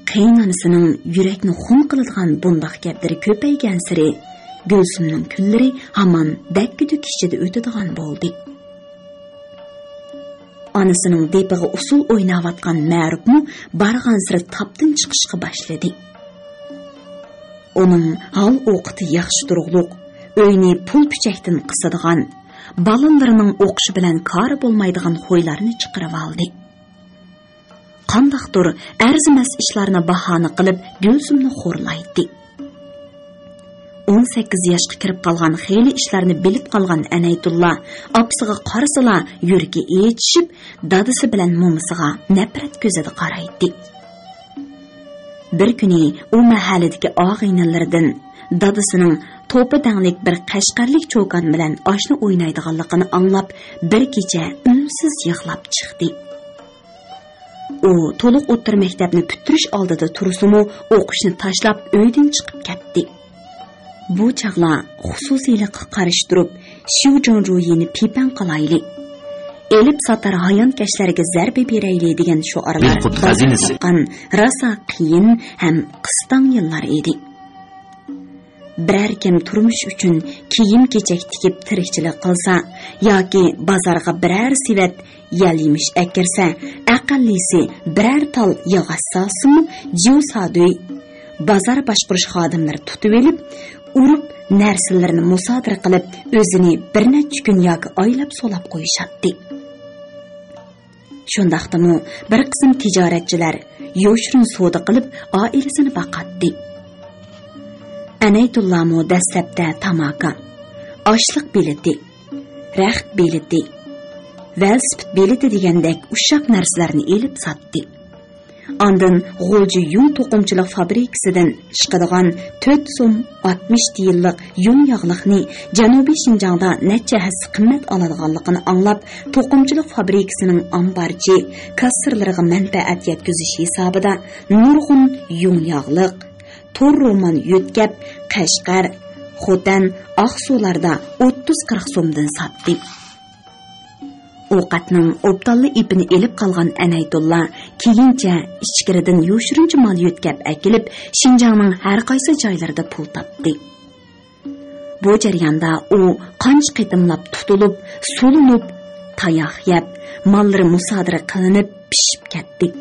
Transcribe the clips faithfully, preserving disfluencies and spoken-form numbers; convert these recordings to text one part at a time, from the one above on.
قېيىنئانىسىنىڭ يۈرەكنى خۇن قىلىدىغان بۇنداق گەپلىرى كۆپەيگەنسېرى، گۈلسۈمنىڭ كۈنلىرى ھامان دەككە-دۈككە ئىچىدە ئۆتىدىغان بولدى. ئانىسىنىڭ دېپىغا ئۇسسۇل ئويناۋاتقان مەرۇپمۇ بارغانسېرى تاپتىن چىقىشقا باشلىدى. ئۇنىڭ ھال-ئوقىتى ياخشى تۇرۇقلۇق، ئۆينى پۇل-پۈچەكتىن قىسىدىغان، بالىلىرىنىڭ ئوقۇشى بىلەن كارى بولمايدىغان خۇيلارنى چىقىرىۋالدى. قانداقتۇر ئەرزىمەس ئىشلارنى باھانە قىلىپ، گۈلسۈمنى خورلايتتى. ئون سەككىز ياشقا كىرىپ قالغان خېلى ئىشلارنى بىلىپ قالغان ئەنەيتۇللا ئاپىسىغا قارىسىلا يۈرىكى ئېچىشىپ، دادىسى بىلەن مومىسىغا نەپرەت كۆزىدە قارايتتى. بىر كۈنى ئۇ مەھەللىدىكى ئاغىنىلىرىدىن دادىسىنىڭ توپا دەڭلىك بىر قەشقەرلىك چوكان بىلەن ئاشنا ئوينايدىغانلىقىنى ئاڭلاپ، بىر كېچە ئۈنسىز يىغلاپ چىقتى. ئۇ تولۇق ئوتتۇرا مەكتەپنى پۈتتۈرۈش ئالدىدا تۇرسىمۇ، ئوقۇشنى تاشلاپ، ئۆيدىن چىقىپ كەتتى. بۇ چاغلار خۇسۇسىيلىققا قارشى تۇرۇپ، شيۇ جۇڭجۇيىنى پىپەڭ قىلايلى، ئېلىپ ساتار ھايانكەشلەرگە زەربە بېرەيلى دېگەن شوئارلار بىر قۇت بازار خەزىنىسى. تاپقان راسا قىيىن ھەم قىستاڭ يىللار ئىدى. بىرەر كىم تۇرمۇش ئۈچۈن كىيىم-كېچەك تىكىپ تىرىكچىلىك قىلسا ياكى بازارغا بىرەر سېۋەت يەل-يېمىش ئەكىرسە، ئەقەللىسى بىرەر تال ياغاچ سالسىمۇ، جيۇ سادۈي، بازار باشقۇرۇش خادىملىرى تۇتۇۋېلىپ، ئۇرۇپ، نەرسىلىرىنى مۇسادىرە قىلىپ، ئۆزىنى بىر نەچچە كۈن ياكى ئايلاپ سولاپ قويۇشاتتى. شۇنداقتىمۇ بىر قىسىم تىجارەتچىلەر يوشۇرۇن سودا قىلىپ، ئائىلىسىنى باقاتتى. ئەنەيتۇللامۇ دەسلەپتە تاماكا، ئاشلىق بېلىتى، رەخت بېلىتى، ۋېلىسىپىت بېلىتى دېگەندەك ئۇششاق نەرسىلەرنى ئېلىپ ساتتى. ئاندىن غۇلجا يۇڭ توقۇمىچىلىق فابرىكىسىدىن چىقىدىغان تۆت سوم ئاتمىش تىيىنلىق يۇڭ ياغلىقنى جەنۇبىي شىنجاڭدا نەچچە ھەسسە قىممەت ئالىدىغانلىقىنى ئاڭلاپ، توقۇمىچىلىق فابرىكىسىنىڭ ئامبارچى، كاسسىرلىرىغا مەنپەئەت يەتكۈزۈش ھېسابىدا نۇرغۇن يۇڭ ياغلىق، تور رومان يۆتكەپ، قەشقەر، خوتەن، ئاقسۇلاردا ئوتتۇز قىرىق سومدىن ساتتى. ئوقەتنىڭ ئوبدانلا ئېپىنى ئېلىپ قالغان ئەنەيتۇللا كېيىنچە ئىچكىرىدىن يوشۇرۇنچە مال يۆتكەپ ئەكېلىپ، شىنجاڭنىڭ ھەر قايسى جايلىرىدا پۇل تاپتى. بۇ جەرياندا ئۇ قانچە قېتىملاپ تۇتۇلۇپ، سولىنىپ، تاياق يەپ، ماللىرى مۇسادىرە قىلىنىپ، پىشىپ كەتتى.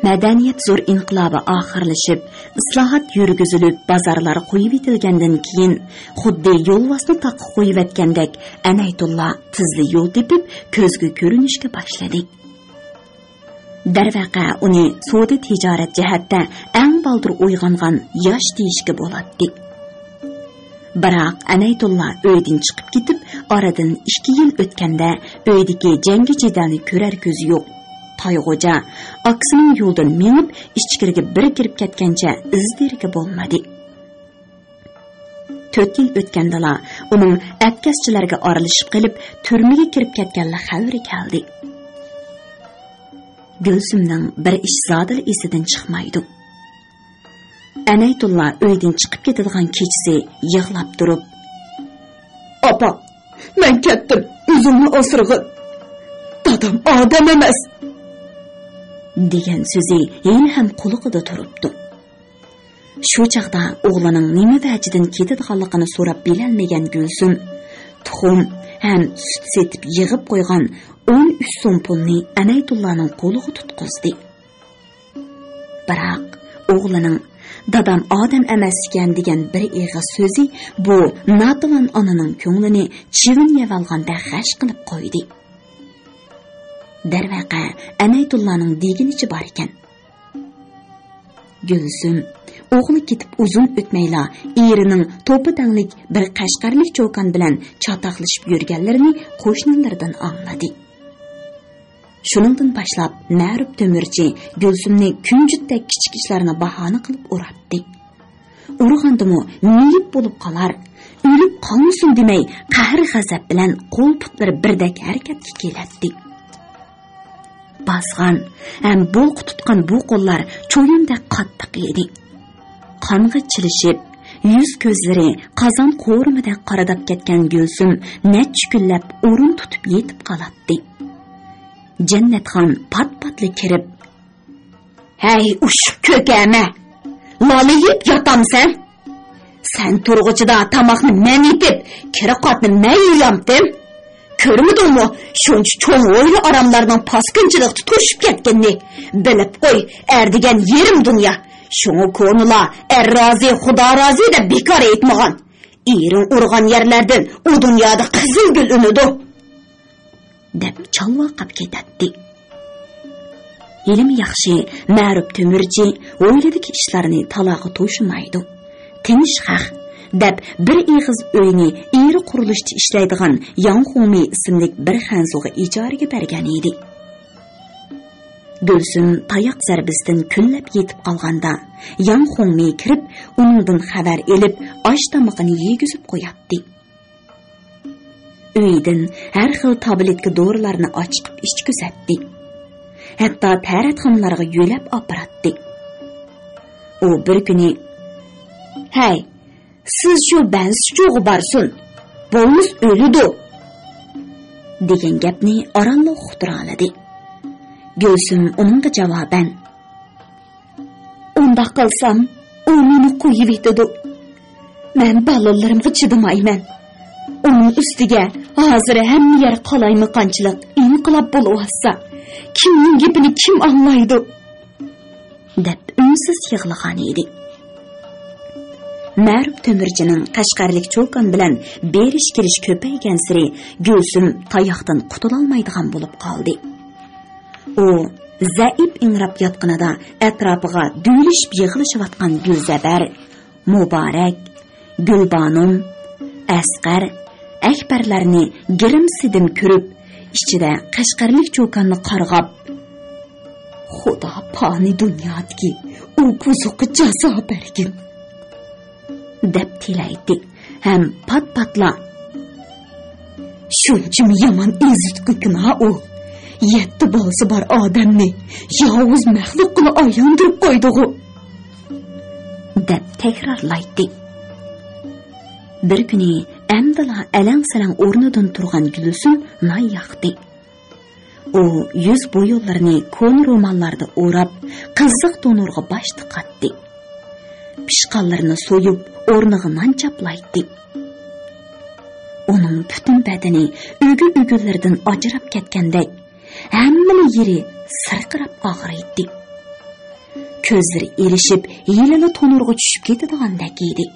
مەدەنىيەت زور ئىنقىلابى ئاخىرلىشىپ، ئىسلاھات يۈرگۈزۈلۈپ، بازارلار قويۇۋېتىلگەندىن كېيىن، خۇددى يولۋاسنى تاغقا قويۇۋەتكەندەك، ئەنەيتۇللا تېزلا يول تېپىپ، كۆزگە كۆرۈنۈشكە باشلىدى. دەرۋەقە، ئۇنى سودا تىجارەت جەھەتتە ئەڭ بالدۇر ئويغانغان ياش دېيىشكە بولاتتى. بىراق، ئەنەيتۇللا ئۆيدىن چىقىپ كېتىپ، ئارىدىن ئىككى يىل ئۆتكەندە، ئۆيدىكى جەڭگى-جېدەلنى كۆرەر كۆزى يوق تايغوجا ئاكىسىنىڭ يولىدىن مېڭىپ، ئىچكىرىگە بىر كىرىپ كەتكەنچە ئىز-دېرىكى بولمىدى. تۆت يىل ئۆتكەندىلا، ئۇنىڭ ئەتكەسچىلەرگە ئارىلىشىپ قېلىپ، تۈرمىگە كىرىپ كەتكەنلىك خەۋىرى كەلدى. گۈلسۈمنىڭ بىر ئىش زادىلا ئېسىدىن چىقمايدۇ. ئەنەيتۇللا ئۆيدىن چىقىپ كېتىدىغان كېچىسى يىغلاپ تۇرۇپ، «ئاپا، مەن كەتتىم، ئۆزۈڭنى ئاسرىغىن. دادام ئادەم ئەمەس!» دېگەن سۆزى ھېلىھەم قۇلىقىدا تۇرۇپتۇ. شۇ چاغدا ئوغلىنىڭ نېمە ۋەجىدىن كېتىدىغانلىقىنى سوراپ بىلەلمىگەن گۈلسۈم تۇخۇم ھەم سۈت سېتىپ يىغىپ قويغان ئون ئۈچ سوم پۇلنى ئەنەيتۇللانىڭ قولىغا تۇتقۇزدى. بىراق، ئوغلىنىڭ «دادام ئادەم ئەمەس ئىكەن» دېگەن بىر ئېغىز سۆزى بۇ ناتىۋان ئانىنىڭ كۆڭلىنى چىۋىن يەۋالغاندەك غەش قىلىپ قويدى. دەرۋەقە، ئەنەيتۇللانىڭ دېگىنىچە بار ئىكەن. گۈلسۈم ئوغلى كېتىپ ئۇزۇن ئۆتمەيلا، ئېرىنىڭ توپا تەڭلىك بىر قەشقەرلىك چوكان بىلەن چاتاقلىشىپ يۈرگەنلىرىنى قوشنىلىرىدىن ئاڭلىدى. شۇنىڭدىن باشلاپ، مەرۇپ تۆمۈرچى گۈلسۈمنى كۈنجۈتتەك كىچىك ئىشلارنى باھانە قىلىپ ئۇراتتى. ئۇرغاندىمۇ مېيىپ بولۇپ قالار، ئۆلۈپ قالمىسۇن دېمەي، قەھرى-غەزەپ بىلەن قول-پۇتلىرى بىردەك ھەرىكەتكە كېلەتتى. باسقان ھەم بولقا تۇتقان بۇ قوللار چويۇندەك قاتتىق ئىدى. قانغا چىلىشىپ، يۈز-كۆزلىرى قازان قورۇمىدەك قارىداپ كەتكەن گۈلسۈم نەچچە كۈنلەپ ئورۇن تۇتۇپ يېتىپ قالاتتى. جەننەتخان پات-پاتلا كىرىپ، ھەي، ئۇششۇق كۆكەمە! لالا يەپ ياتامسەن؟ سەن تۇرغۇچىدا تاماقنى مەن ئېتىپ، كىر-قاتنى مەن يۇيامتىم. كۆرمىدىڭمۇ، شۇنچە چوڭ ھويلا-ئاراملارنىڭ پاسكىنچىلىقتا توشۇپ كەتكىنىنى؟ بىلىپ قوي، ئەر دېگەن يېرىم دۇنيا. شۇڭا كونىلار «ئەر رازى، خۇدا رازى» دەپ بىكار ئېيتمىغان. «ئېرىڭ ئۇرغان يەرلەردىن ئۇ دۇنيادا قىزىل گۈل ئۈنىدۇ» دەپ چالۋاقاپ كېتەتتى. ھېلىمۇ ياخشى، مەرۇپ تۆمۈرچى ھويلىدىكى ئىشلارنى تالاغا توشۇمايدۇ. تىنچ خەق دەپ بىر ئېغىز ئۆينى ئېرى قۇرۇلۇشتا ئىشلەيدىغان ياڭ خۇڭمى ئىسىملىك بىر خەنزۇغا ئىجارىگە بەرگەن ئىدى. گۈلسۈم تاياق زەربىسىدىن كۈنلەپ يېتىپ قالغاندا، ياڭ خۇڭمى كىرىپ، ئۇنىڭدىن خەۋەر ئېلىپ، ئاش تامىقىنى يېگۈزۈپ قوياتتى. ئۆيىدىن ھەر خىل تابلېتكا دورىلارنى ئاچىقىپ ئىچكۈزەتتى. ھەتتا تەرەتخانىلارغا يۆلەپ ئاپىراتتى. ئۇ بىر كۈنى، «ھەي، سىز شۇ بەنسىچۇغا بارسۇن، بولمىسا ئۆلىدۇ» دېگەن گەپنى ئارانلا ئۇقتۇرالىدى. گۈلسۈم ئۇنىڭغا جاۋابەن، «ئۇنداق قىلسام، ئۇ مېنى قويۇۋېتىدۇ. مەن بالىلىرىمغا چىدىمايمەن. ئۇنىڭ ئۈستىگە ھازىر ھەممە يەر قالايمىقانچىلىق، ئىنقىلاب بولۇۋاتسا، كىمنىڭ گېپىنى كىم ئاڭلايدۇ؟» دەپ ئۈنسىز يىغلىغان ئىدى. مەرۇپ تۆمۈرچىنىڭ قەشقەرلىك چوكان بىلەن بېرىش-كېلىش كۆپەيگەنسېرى گۈلسۈم تاياقتىن قۇتۇلالمايدىغان بولۇپ قالدى. ئۇ زەئىپ ئىڭراپ ياتقىنىدا ئەتراپىغا دۈۋلىشىپ يىغلىشىۋاتقان گۈلزەبەر، مۇبارەك، گۈلبانۇم، ئەسقەر، ئەكبەرلەرنى گىرىم-سىدىم كۆرۈپ، ئىچىدە قەشقەرلىك چوكاننى قارغاپ، «خۇدا پانىي دۇنيادىكى ئۇ بۇزۇققا جازا بەرگىن» دەپ تىلەيتتى ھەم پات-پاتلا، «شۇنچىمۇ يامان ئېزىتقۇكىنا ئۇ؟ يەتتە بالىسى بار ئادەمنى ياۋۇز مەخلۇققىلا ئايلاندۇرۇپ قويدىغۇ» دەپ تەكرارلايتتى. بىر كۈنى ئەمدىلا ئەلەڭ-سەلەڭ ئورنىدىن تۇرغان گۈلسۈم نان ياقتى. ئۇ يۈز بويۇنلىرىنى كونا روماللاردا ئوراپ، قىزىق تونۇرغا باش تىقاتتى. پىشقانلىرىنى سويۇپ، ئورنىغا نان چاپلايتتى. ئۇنىڭ پۈتۈن بەدىنى ئۆگە-ئۆگىلىرىدىن ئاجراپ كەتكەندەك، ھەممىلا يېرى سىرقىراپ ئاغرىيتتى. كۆزلىرى ئېلىشىپ، ھېلىلا تونۇرغا چۈشۈپ كېتىدىغاندەك ئىدى.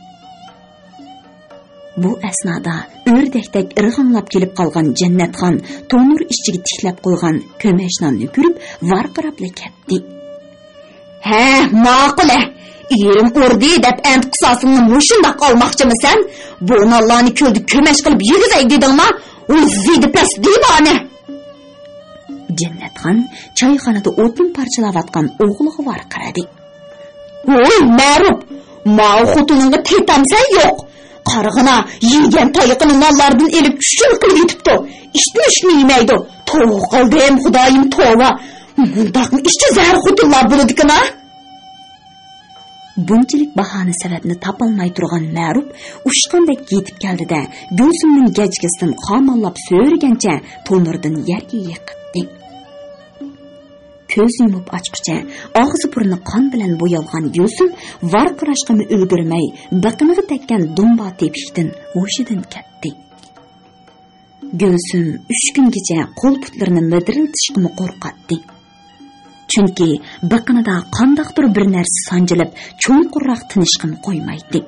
بۇ ئەسنادا ئۆردەكتەك ئىرغاڭلاپ كېلىپ قالغان جەننەتخان تونۇر ئىچىگە تىكلەپ قويغان كۆمەچ ناننى كۆرۈپ، ۋارقىراپلا كەتتى. «ھە، ماقۇل، ھە. ئېرىم ئۇردى دەپ ئەنت قىساسىڭنى مۇشۇنداق ئالماقچىمىسەن؟ بۇ نانلارنى كۆلدە كۆمەچ قىلىپ يېگۈزەي دېدىڭما؟ ئۇ زىيدە پەس دىۋانە!» جەننەتخان چايخانىدا ئوتۇن پارچىلاۋاتقان ئوغلىغا ۋارقىرىدى. «ھوي، مەرۇپ! ماۋۇ خوتۇنۇڭغا تېتەمسەن يوق! قارىغىنا، يېگەن تايىقىنى نانلاردىن ئېلىپ چۈچۈن قىلىۋېتىپتۇ. ئىتمۇ ئىتنى يېمەيدۇ. توۋا قىلدىم، خۇدايىم، توۋا! مۇنداقمۇ ئىچى زەھەر خوتۇنلار بولىدىكىنا!» بۇنچىلىك باھانە سەۋەبنى تاپالماي تۇرغان مەرۇپ ئۇچقاندەك يېتىپ كەلدى-دە، گۈلسۈمنىڭ گەجگىسىدىن قاماللاپ سۆرىگەنچە تونۇردىن يەرگە يىقىتتى. كۆز يۇمۇپ ئاچقۇچە ئاغزى-بۇرنى قان بىلەن بويالغان گۈلسۈم ۋارقىراشقىمۇ ئۈلگۈرمەي، بېقىنىغا تەگكەن دۇمبا تېپىكتىن ھوشىدىن كەتتى. گۈلسۈم ئۈچ كۈنگىچە قول-پۇتلىرىنى مىدىرلىتىشقىمۇ قورقاتتى. چۈنكى بېقىنىدا قانداقتۇر بىر نەرسە سانجىلىپ، چوڭقۇرراق تىنىشقىمۇ قويمايتتى.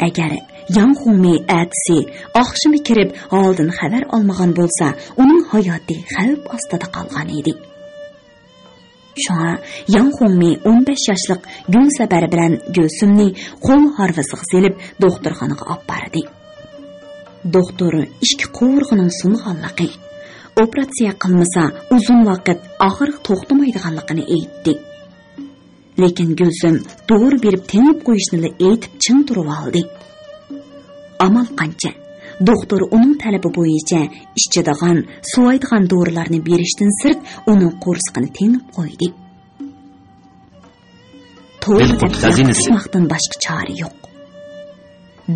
ئەگەر ياڭ خۇڭمى ئەتىسى ئاخشىمى كىرىپ، ھالىدىن خەۋەر ئالمىغان بولسا، ئۇنىڭ ھاياتى خەۋپ ئاستىدا قالغان ئىدى. شۇڭا ياڭ خۇڭمى ئون بەش ياشلىق گۈلزەبەر بىلەن گۈلسۈمنى قول ھارۋىسىغا سېلىپ، دوختۇرخانىغا ئاپپاردى. دوختۇر ئىككى قوۋۇرغىنىڭ سۇنغانلىقى، ئوپېراتسىيە قىلمىسا، ئۇزۇن ۋاقىت ئاغرىق توختىمايدىغانلىقىنى ئېيتتى. لېكىن گۈلسۈم دورا بېرىپ تېڭىپ قويۇشنىلا ئېيتىپ چىڭ تۇرۇۋالدى. ئامال قانچە؟ دوختۇر ئۇنىڭ تەلىپى بويىچە ئىچىدىغان، سۇۋايدىغان دورىلارنى بېرىشتىن سىرت، ئۇنىڭ قورسىقىنى تېڭىپ قويدى. توۋا دەپ يىغلىشىماقتىن باشقا چارە يوق.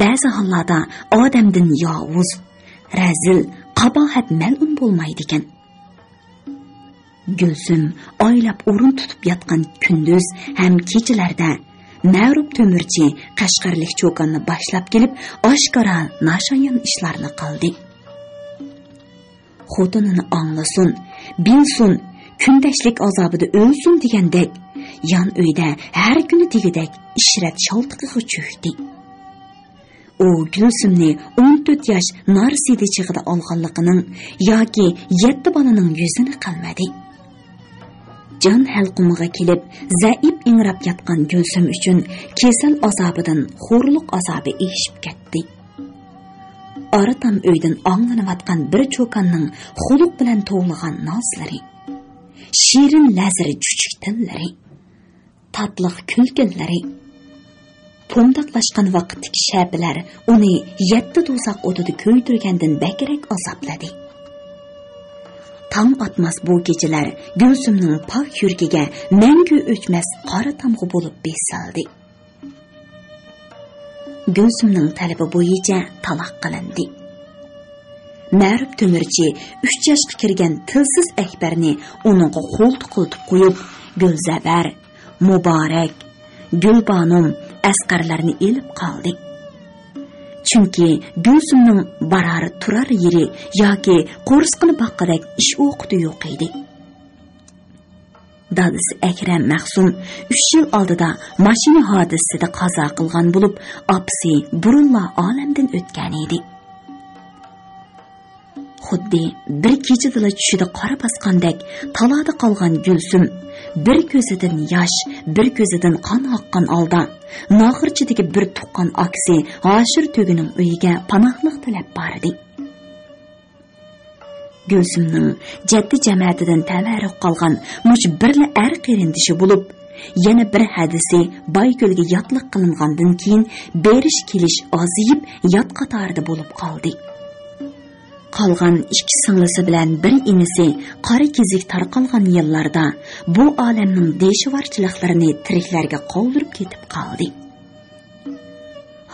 بەزى ھاللاردا ئادەمدىن ياۋۇز، رەزىل، قاباھەت مەلئۇن بولمايدىكەن. گۈلسۈم ئايلاپ ئورۇن تۇتۇپ ياتقان كۈندۈز ھەم كېچىلەردە مەرۇپ تۆمۈرچى قەشقەرلىك چوكاننى باشلاپ كېلىپ، ئاشكارا ناشايان ئىشلارنى قىلدى. خوتۇنىنى ئاڭلىسۇن، بىلسۇن، كۈندەشلىك ئازابىدا ئۆلسۇن دېگەندەك، يان ئۆيدە ھەر كۈنى دېگۈدەك ئىشرەت شالتىقىغا چۆكتى. ئۇ گۈلسۈمنى ئون تۆت ياش نارسىدە چېغىدا ئالغانلىقىنىڭ ياكى يەتتە بالىنىڭ يۈزىنى قىلمىدى. جان ھەلقۇمىغا كېلىپ، زەئىپ ئىڭراپ ياتقان گۈلسۈم ئۈچۈن كېسەل ئازابىدىن خورلۇق ئازابى ئېشىپ كەتتى. ئارا تام ئۆيدىن ئاڭلىنىۋاتقان بىر چوكاننىڭ خۇلق بىلەن توۋلىغان نازلىرى، شېرىن لەززەت چۈچۈك تىللىرى، تاتلىق كۈلكىلىرى، پومداقلاشقان ۋاقىتتىكى شەپىلەر ئۇنى يەتتە دوزاخ ئوتىدا كۆيدۈرگەندىن بەكرەك ئازابلىدى. تاڭ ئاتماس بۇ كېچىلەر گۈلسۈمنىڭ پاك يۈرىكىگە مەڭگۈ ئۆچمەس قارا تامغا بولۇپ بېسىلدى. گۈلسۈمنىڭ تەلىپى بويىچە تالاق قىلىندى. مەرۇپ تۆمۈرچى ئۈچ ياشقا كىرگەن تىلسىز ئەكبەرنى ئۇنىڭغا قولتۇقلىتىپ قويۇپ، گۈلزەبەر، مۇبارەك، گۈلبانۇم، ئەسقەرلەرنى ئېلىپ قالدى. چۈنكى گۈلسۈمنىڭ بارار تۇرار يېرى ياكى قورسىقىنى باققۇدەك ئىش ئوقىتى يوق ئىدى. دادىسى ئەكرەم مەخسۇم ئۈچ يىل ئالدىدا ماشىنا ھادىسىسىدە قازا قىلغان بولۇپ، ئاپىسى بۇرۇنلا ئالەمدىن ئۆتكەن ئىدى. خۇددى بىر كېچىدىلا چۈشىدە قارا باسقاندەك تالادا قالغان گۈلسۈم بىر كۆزىدىن ياش، بىر كۆزىدىن قان ئاققان ھالدا ناغرىچىدىكى بىر تۇغقان ئاكىسى ھاشىر تۆگىنىڭ ئۆيىگە پاناھلىق تىلەپ باردى. گۈلسۈمنىڭ جەددى جەمەتىدىن تەۋەررۈك قالغان مۇشۇ بىرلا ئەر قېرىندىشى بولۇپ، يەنە بىر ھەدىسى بايكۆلگە ياتلىق قىلىنغاندىن كېيىن بېرىش كېلىش ئازىيىپ، يات قاتارىدا بولۇپ قالدى. قالغان ئىككى سىڭلىسى بىلەن بىر ئىنىسى قارا كېزىك تارقالغان يىللاردا بۇ ئالەمنىڭ دىشۋارچىلىقلىرىنى تىرىكلەرگە قالدۇرۇپ كېتىپ قالدى.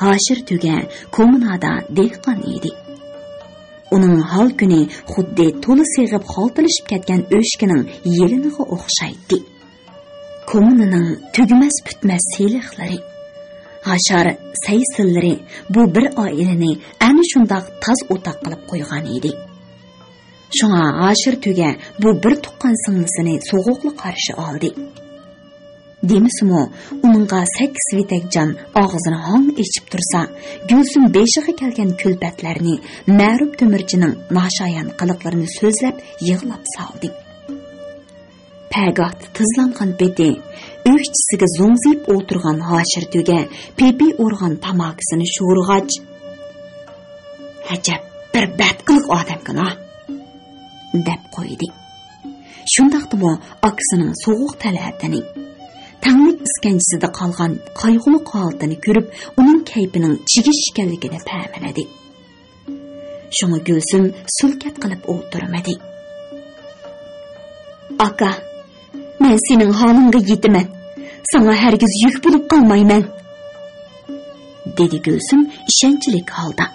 ھاشىر تۆگە كوممۇنادا دېھقان ئىدى. ئۇنىڭ ھال-كۈنى خۇددى تولا سېغىپ خالتىلىشىپ كەتكەن ئۆچكىنىڭ يېلىنىغا ئوخشايتتى. كوممۇنىنىڭ تۈگىمەس-پۈتمەس سېلىقلىرى، ھاشار سەي-سىللىرى بۇ بىر ئائىلىنى ئەنە شۇنداق تاز ئوتاق قىلىپ قويغان ئىدى. شۇڭا ھاشىر تۆگە بۇ بىر تۇغقان سىڭلىسىنى سوغۇقلا قارشى ئالدى. دېمىسىمۇ، ئۇنىڭغا سەككىز ۋىتەك جان ئاغزىنى ھاڭ ئېچىپ تۇرسا، گۈلسۈم بېشىغا كەلگەن كۈلپەتلەرنى، مەرۇپ تۆمۈرچىنىڭ ناشايان قىلىقلىرىنى سۆزلەپ يىغلاپ سالدى. پەگاھتا تىزلانغان پېتى، ئۆكچىسىگە زوڭزىيىپ ئولتۇرغان ھاشىر تۆگە پىپى ئۇرغان تاماكىسىنى شورىغاچ، «ئەجەب بىر بەتقىلىق ئادەمكەن ھا!» دەپ قويدى. شۇنداقتىمۇ ئاكىسىنىڭ سوغۇق تەلەتىنى، تەڭلىك ئىسكەنجىسىدە قالغان قايغۇلۇق ھالىتىنى كۆرۈپ، ئۇنىڭ كەيپىنىڭ چىگىش ئىكەنلىكىنى پەملىدى. شۇڭا گۈلسۈم سۈلكەت قىلىپ ئولتۇرمىدى. «ئاكا، مەن سېنىڭ ھالىڭغا يېتىمەن. ساڭا ھەرگىز يۈك بولۇپ قالمايمەن.» دېدى گۈلسۈم ئىشەنچلىك ھالدا.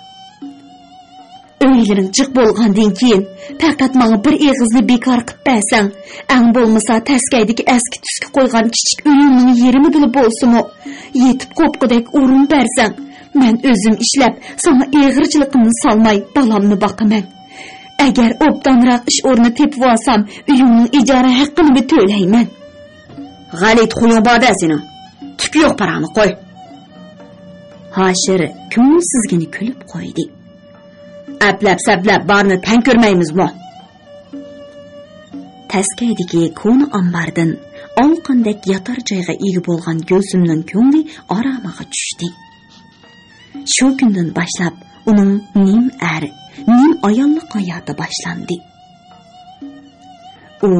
«ئۆيلىرىڭ جىق بولغاندىن كېيىن، پەقەت ماڭا بىر ئېغىزنى بىكار قىپ بەرسەڭ، ئەڭ بولمىسا تەسكەيدىكى ئەسكى تۈسكە قويغان كىچىك ئۆيۈڭنىڭ يېرىمىدىلا بولسىمۇ، يېتىپ قوپقۇدەك ئورۇن بەرسەڭ، مەن ئۆزۈم ئىشلەپ، ساڭا ئېغىرچىلىقىمنى سالماي بالامنى باقىمەن. ئەگەر ئوبدانراق ئىش ئورنى تېپىۋالسام، ئۆيۈڭنىڭ ئىجارە ھەققىنىمۇ تۆلەيمەن.» «غەلىتە خۇيۇڭ بار-دە سېنىڭ. تۈكى يوق پاراڭنى قوي.» ھاشىر كۆڭۈلسىزگىنە كۈلۈپ قويدى. «ئەپلەپ-سەپلەپ بارنى تەڭ كۆرمەيمىزمۇ؟» تەسكەيدىكى كونا ئامباردىن ئالىقاندەك ياتار جايغا ئىگە بولغان گۈلسۈمنىڭ كۆڭلى ئارامىغا چۈشتى. شۇ كۈندىن باشلاپ ئۇنىڭ نىم ئەر، نىم ئاياللىق ھاياتى باشلاندى. ئۇ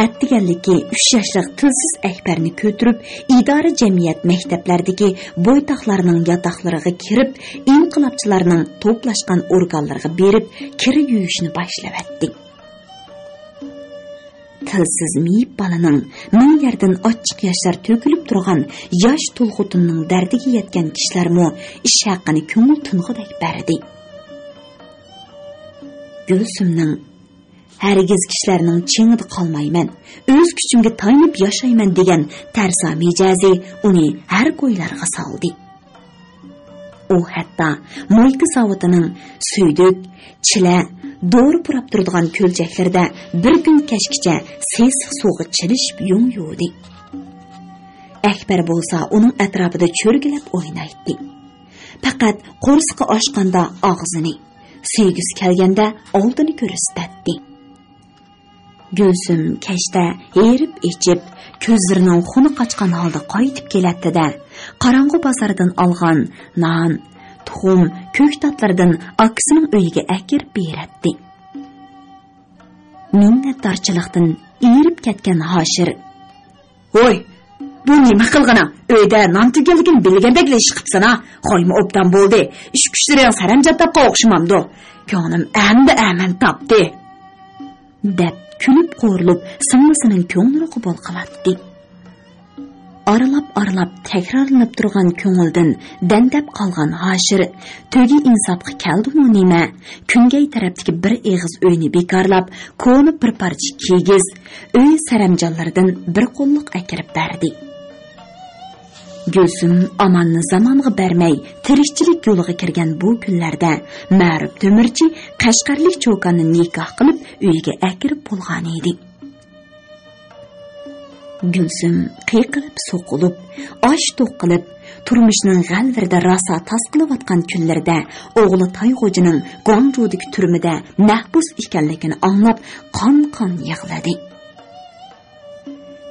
ئەتىگەنلىكى ئۈچ ياشلىق تىلسىز ئەكبەرنى كۆتۈرۈپ، ئىدارە جەمئىيەت مەكتەپلەردىكى بويتاقلارنىڭ ياتاقلىرىغا كىرىپ، ئىنقىلابچىلارنىڭ توپلاشقان ئورگانلىرىغا بېرىپ، كىرا يۇيۇشنى باشلىۋەتتى. تىلسىز مېيىپ بالىنىڭ مىڭ يەردىن ئاچچىق ياشلار تۆكۈلۈپ تۇرغان ياش تۇل خوتۇننىڭ دەردىگە يەتكەن كىشىلەرمۇ ئىش ھەققىنى كۆڭۈل تىنغۇدەك بەردى. گۈلسۈمنىڭ ھەرگىز كىشىلەرنىڭ چېڭىدا قالمايمەن، ئۆز كۈچۈمگە تايىنىپ ياشايمەن دېگەن تەرسا مىجەزى ئۇنى ھەر كويلارغا سالدى. ئۇ ھەتتا مويكا زاۋۇتىنىڭ سۈيدۈك، چىلە، دورا پۇراپ تۇرىدىغان كۆلچەكلىرىدە بىر كۈن كەچكىچە سېسىق سۇغا چىلىشىپ يۇڭ يۇدى. ئەكبەر بولسا ئۇنىڭ ئەتراپىدا چۆرگىلەپ ئوينايتتى. پەقەت قورسىقى ئاچقاندا ئاغزىنى، سۆيگۈسى كەلگەندە ئالدىنى كۆرسىتەتتى. گۈلسۈم كەچتە ھېرىپ ئېچىپ، كۆزلىرىنىڭ خۇنى قاچقان ھالدا قايتىپ كېلەتتى-دە، قاراڭغۇ بازاردىن ئالغان نان، تۇخۇم، كۆكتاتلىرىدىن ئاكىسىنىڭ ئۆيىگە ئەكىرىپ بېرەتتى. مىننەتدارچىلىقتىن ئېرىپ كەتكەن ھاشىر: «ھوي، بۇ نېمە قىلغىنىڭ؟ ئۆيدە نان تۈگەنلىكىنى بىلگەندەكلا ئىش قىپسەن-ھە. خويمۇ ئوبدان بولدى. ئىش كۈچلىرىڭ سەرەمجان تاپقان ئوخشىمامدۇ؟ كۆڭلۈم ئەمدى ئەمەن تاپتى.» دەپ كۈلۈپ قورۇلۇپ، سىڭلىسىنىڭ كۆڭلىنى قوبۇل قىلاتتى. ئارىلاپ-ئارىلاپ تەكرارلىنىپ تۇرغان كۆڭۈلدىن دەندەپ قالغان ھاشىر تۆگە ئىنساپقا كەلدىمۇ نېمە، كۈنگەي تەرەپتىكى بىر ئېغىز ئۆينى بىكارلاپ، كونا بىر پارچە كىگىز، ئۆي سەرەمجانلىرىدىن بىر قوللۇق ئەكىرىپ بەردى. گۈلسۈم ئاماننى زامانغا بەرمەي، تىرىكچىلىك يولىغا كىرگەن بۇ كۈنلەردە مەرۇپ تۆمۈرچى قەشقەرلىك چوكاننى نىكاھ قىلىپ، ئۆيىگە ئەكىرىپ بولغانىدى. گۈلسۈم قىيقىلىپ-سوقۇلۇپ، ئاش-توق قىلىپ، تۇرمۇشنىڭ غەلۋىرىدە راسا تاسقىلىۋاتقان كۈنلىرىدە ئوغلى تايغوجىنىڭ گۇاڭجۇدىكى تۈرمىدە مەھبۇس ئىكەنلىكىنى ئاڭلاپ، قان-قان يىغلىدى.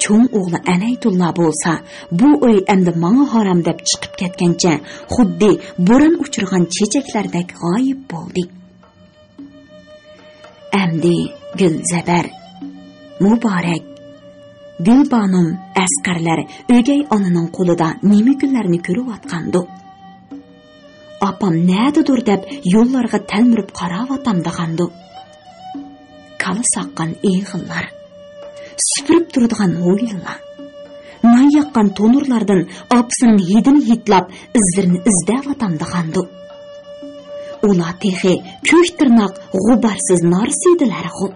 چوڭ ئوغلى ئەنەيتۇللا بولسا، بۇ ئۆي ئەمدى ماڭا ھارام دەپ چىقىپ كەتكەنچە، خۇددى بوران ئۇچۇرغان چېچەكلەردەك غايىب بولدى. ئەمدى گۈلزەبەر، مۇبارەك، گۈلبانۇم، ئەسقەرلەر ئۆگەي ئانىنىڭ قولىدا نېمە كۈنلەرنى كۆرۈۋاتقاندۇ؟ ئاپام نەدىدۇر دەپ يوللارغا تەلمۈرۈپ قاراۋاتامدىغاندۇ؟ كالا ساققان ئېغىللار، سۈپۈرۈپ تۇرىدىغان ھويلىلار، نان ياققان تونۇرلاردىن ئاپىسىنىڭ ھىدىنى ھىدلاپ، ئىزلىرىنى ئىزدەۋاتامدىغاندۇ؟ ئۇلار تېخى كۆك تىرناق، غۇبارسىز نارسىدىلەرغۇ.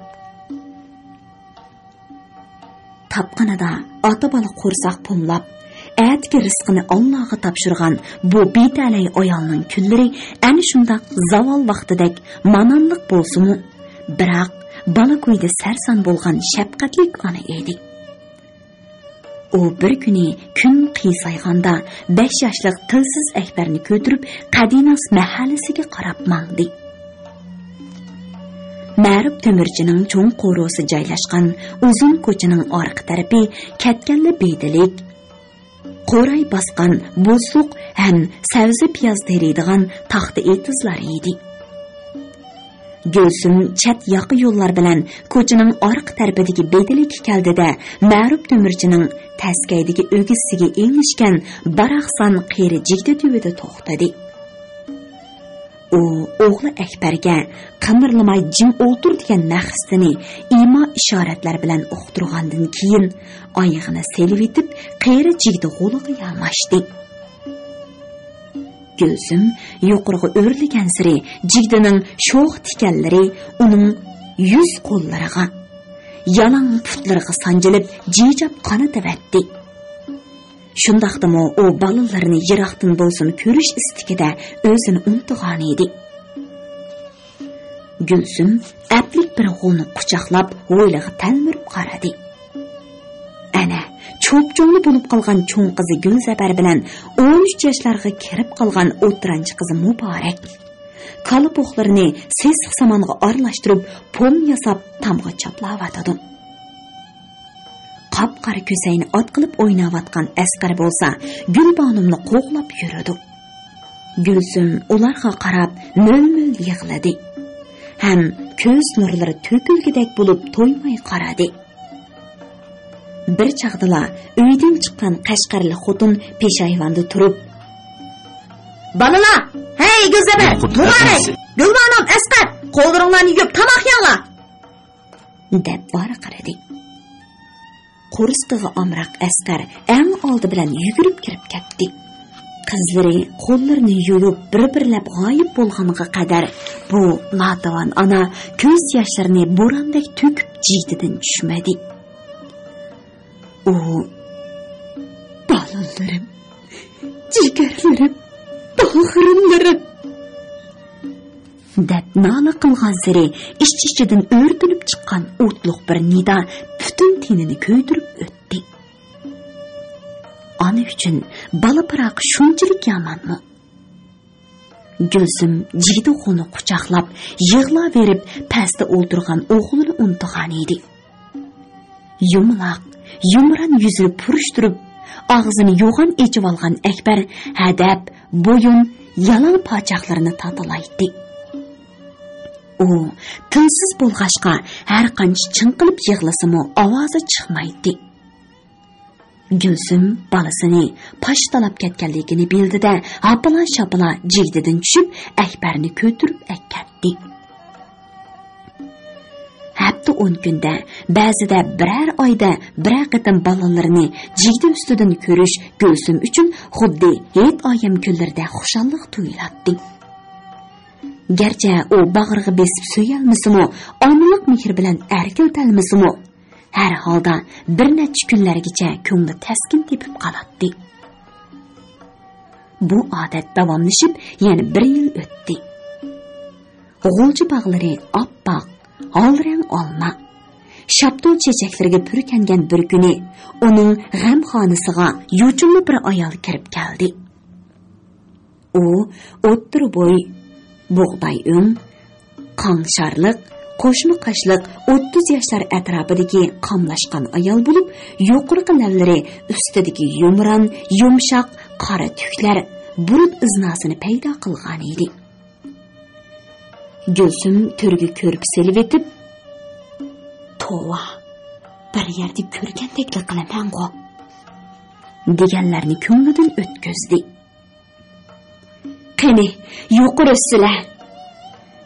تاپقىنىدا ئاتا-بالا قورساق پۇملاپ، ئەتىكى رىزقىنى ئاللاغا تاپشۇرغان بۇ بىتەلەي ئايالنىڭ كۈنلىرى ئەنە شۇنداق زاۋال ۋاقتىدەك مانانلىق بولسىمۇ، بىراق بالا كۈيىدە سەرسان بولغان شەپقەتلىك ئانا ئىدى. ئۇ بىر كۈنى كۈن قىيسايغاندا، بەش ياشلىق تىلسىز ئەكبەرنى كۆتۈرۈپ، قەدىناس مەھەللىسىگە قاراپ ماڭدى. مەرۇپ تۆمۈرچىنىڭ چوڭ قورۇسى جايلاشقان ئۇزۇن كوچىنىڭ ئارقا تەرىپى كەتكەنلا بېدىلىك، قوراي باسقان بوزلۇق ھەم سەۋزە-پىياز تېرىيدىغان تاختا ئېتىزلار ئىدى. گۈلسۈم چەت ياقا يوللار بىلەن كوچىنىڭ ئارقا تەرىپىدىكى بېدىلىككە كەلدى-دە، مەرۇپ تۆمۈرچىنىڭ تەسكەيدىكى ئۆگزىسىگە ئېڭىشكەن باراقسان قېرى جىگدە تۈۋىدە توختىدى. ئۇ ئوغلى ئەكبەرگە «قىمىرلىماي جىم ئولتۇر» دېگەن مەقسىتىنى ئىما-ئىشارەتلەر بىلەن ئۇقتۇرغاندىن كېيىن، ئايىغىنى سېلىۋېتىپ، قېرى جىگدە غولىغا ياماشتى. گۈلسۈم يۇقىرىغا ئۆرلىگەنسېرى، جىگدىنىڭ شوخ تىكەنلىرى ئۇنىڭ يۈز قوللىرىغا، يالاڭ پۇتلىرىغا سانجىلىپ، جىجاپ قانىتىۋەتتى. شۇنداقتىمۇ ئۇ بالىلىرىنى يىراقتىن بولسىمۇ كۆرۈش ئىستىكىدە ئۆزىنى ئۇنتۇغانىدى. گۈلسۈم ئەپلىك بىر غولنى قۇچاقلاپ، ھويلىغا تەلمۈرۈپ قارىدى. ئەنە، چوپچوڭلا بولۇپ قالغان چوڭ قىزى گۈلزەپەر بىلەن ئون ئۈچ ياشلارغا كىرىپ قالغان ئوتتۇرانچى قىزى مۇبارەك كالا پوخلىرىنى سېسىق سامانغا ئارىلاشتۇرۇپ، پوم ياساپ، تامغا چاپلاۋاتىدۇ. قاپقارا كۆسەينى ئات قىلىپ ئويناۋاتقان ئەسقەر بولسا گۈلبانۇمنى قوغلاپ يۈرىدۇ. گۈلسۈم ئۇلارغا قاراپ مۆل-مۆل يىغلىدى ھەم كۆز نۇرلىرى تۆكۈلگۈدەك بولۇپ تويماي قارىدى. بىر چاغدىلا ئۆيدىن چىققان قەشقەرلىك خوتۇن پېشايۋاندا تۇرۇپ: «بالىلار! ھەي، گۈلزەپەر! مۇبارەك! گۈلبانۇم، ئەسقەر! قوللىرىڭلارنى يۇيۇپ، تاماق يەڭلار!» دەپ ۋارقىرىدى. قورسىقىغا ئامراق ئەسقەر ئەڭ ئالدى بىلەن يۈگۈرۈپ كىرىپ كەتتى. قىزلىرى قوللىرىنى يۇيۇپ، بىر-بىرلەپ غايىب بولغانغا قەدەر بۇ ناتىۋان ئانا كۆز ياشلىرىنى بوراندەك تۆكۈپ جىگدىدىن چۈشمىدى. ئۇ، «بالىلىرىم، جىگەرلىرىم، باغرىملىرىم!» دەپ نالە قىلغانسېرى ئىچ-ئىچىدىن ئۆرتىنىپ چىققان ئوتلۇق بىر نىدا پۈتۈن تېنىنى كۆيدۈرۈپ ئۆتتى. ئانا ئۈچۈن بالا پىراقى شۇنچىلىك يامانمۇ؟ گۈلسۈم جىگدە ئوغلىنى قۇچاقلاپ، يىغلاۋېرىپ، پەستە ئولتۇرغان ئوغلىنى ئۇنتۇغانىدى. يۇمىلاق، يۇمران يۈزىنى پۇرۇشتۇرۇپ، ئاغزىنى يوغان ئېچىۋالغان ئەكبەر ھەدەپ، بويۇن، يالاڭ پاچاقلىرىنى تاتىلايتتى. ئۇ تىلسىز بولغاچقا، ھەر قانچە چىڭقىلىپ يىغلىسىمۇ ئاۋازى چىقمايتتى. گۈلسۈم بالىسىنى پاشتالاپ كەتكەنلىكىنى بىلدى-دە، ھاپىلا-شاپىلا جىگدىدىن چۈشۈپ، ئەكبەرنى كۆتۈرۈپ ئەكەتتى. ھەپتە ئون كۈندە، بەزىدە بىرەر ئايدا بىرەر قېتىم بالىلىرىنى جىگدە ئۈستىدىن كۆرۈش گۈلسۈم ئۈچۈن خۇددى ھېيت-ئايەم كۈنلىرىدە خۇشاللىق تۇيۇلاتتى. گەرچە ئۇ باغرىغا بېسىپ سۆيەلمىسىمۇ، ئانىلىق مېھرى بىلەن ئەركىلىتەلمىسىمۇ، ھەر ھالدا بىر نەچچە كۈنلەرگىچە كۆڭلى تەسكىن تېپىپ قالاتتى. بۇ ئادەت داۋاملىشىپ يەنە بىر يىل ئۆتتى. غۇلجا باغلىرى ئاپئاق، ھال رەڭ ئالما، شاپتۇل چېچەكلىرىگە پۈركەنگەن بىر كۈنى ئۇنىڭ غەمخانىسىغا يوچۇنلا بىر ئايال كىرىپ كەلدى. ئۇ ئوتتۇرا بوي، بۇغداي ئۆڭ، قاڭشارلىق، قوشما قاشلىق، ئوتتۇز ياشلار ئەتراپىدىكى قاملاشقان ئايال بولۇپ، يۇقىرىقى لەۋلىرى ئۈستىدىكى يۇمران، يۇمشاق قارا تۈكلەر بۇرۇت ئىزناسىنى پەيدا قىلغانىدى. گۈلسۈم تۆرگە كۆرپە سېلىۋېتىپ، «توۋا، بىر يەردە كۆرگەندەكلا قىلىمەنغۇ» دېگەنلەرنى كۆڭلىدىن ئۆتكۈزدى. «قېنى، يۇقىرى ئۆتسىلە.»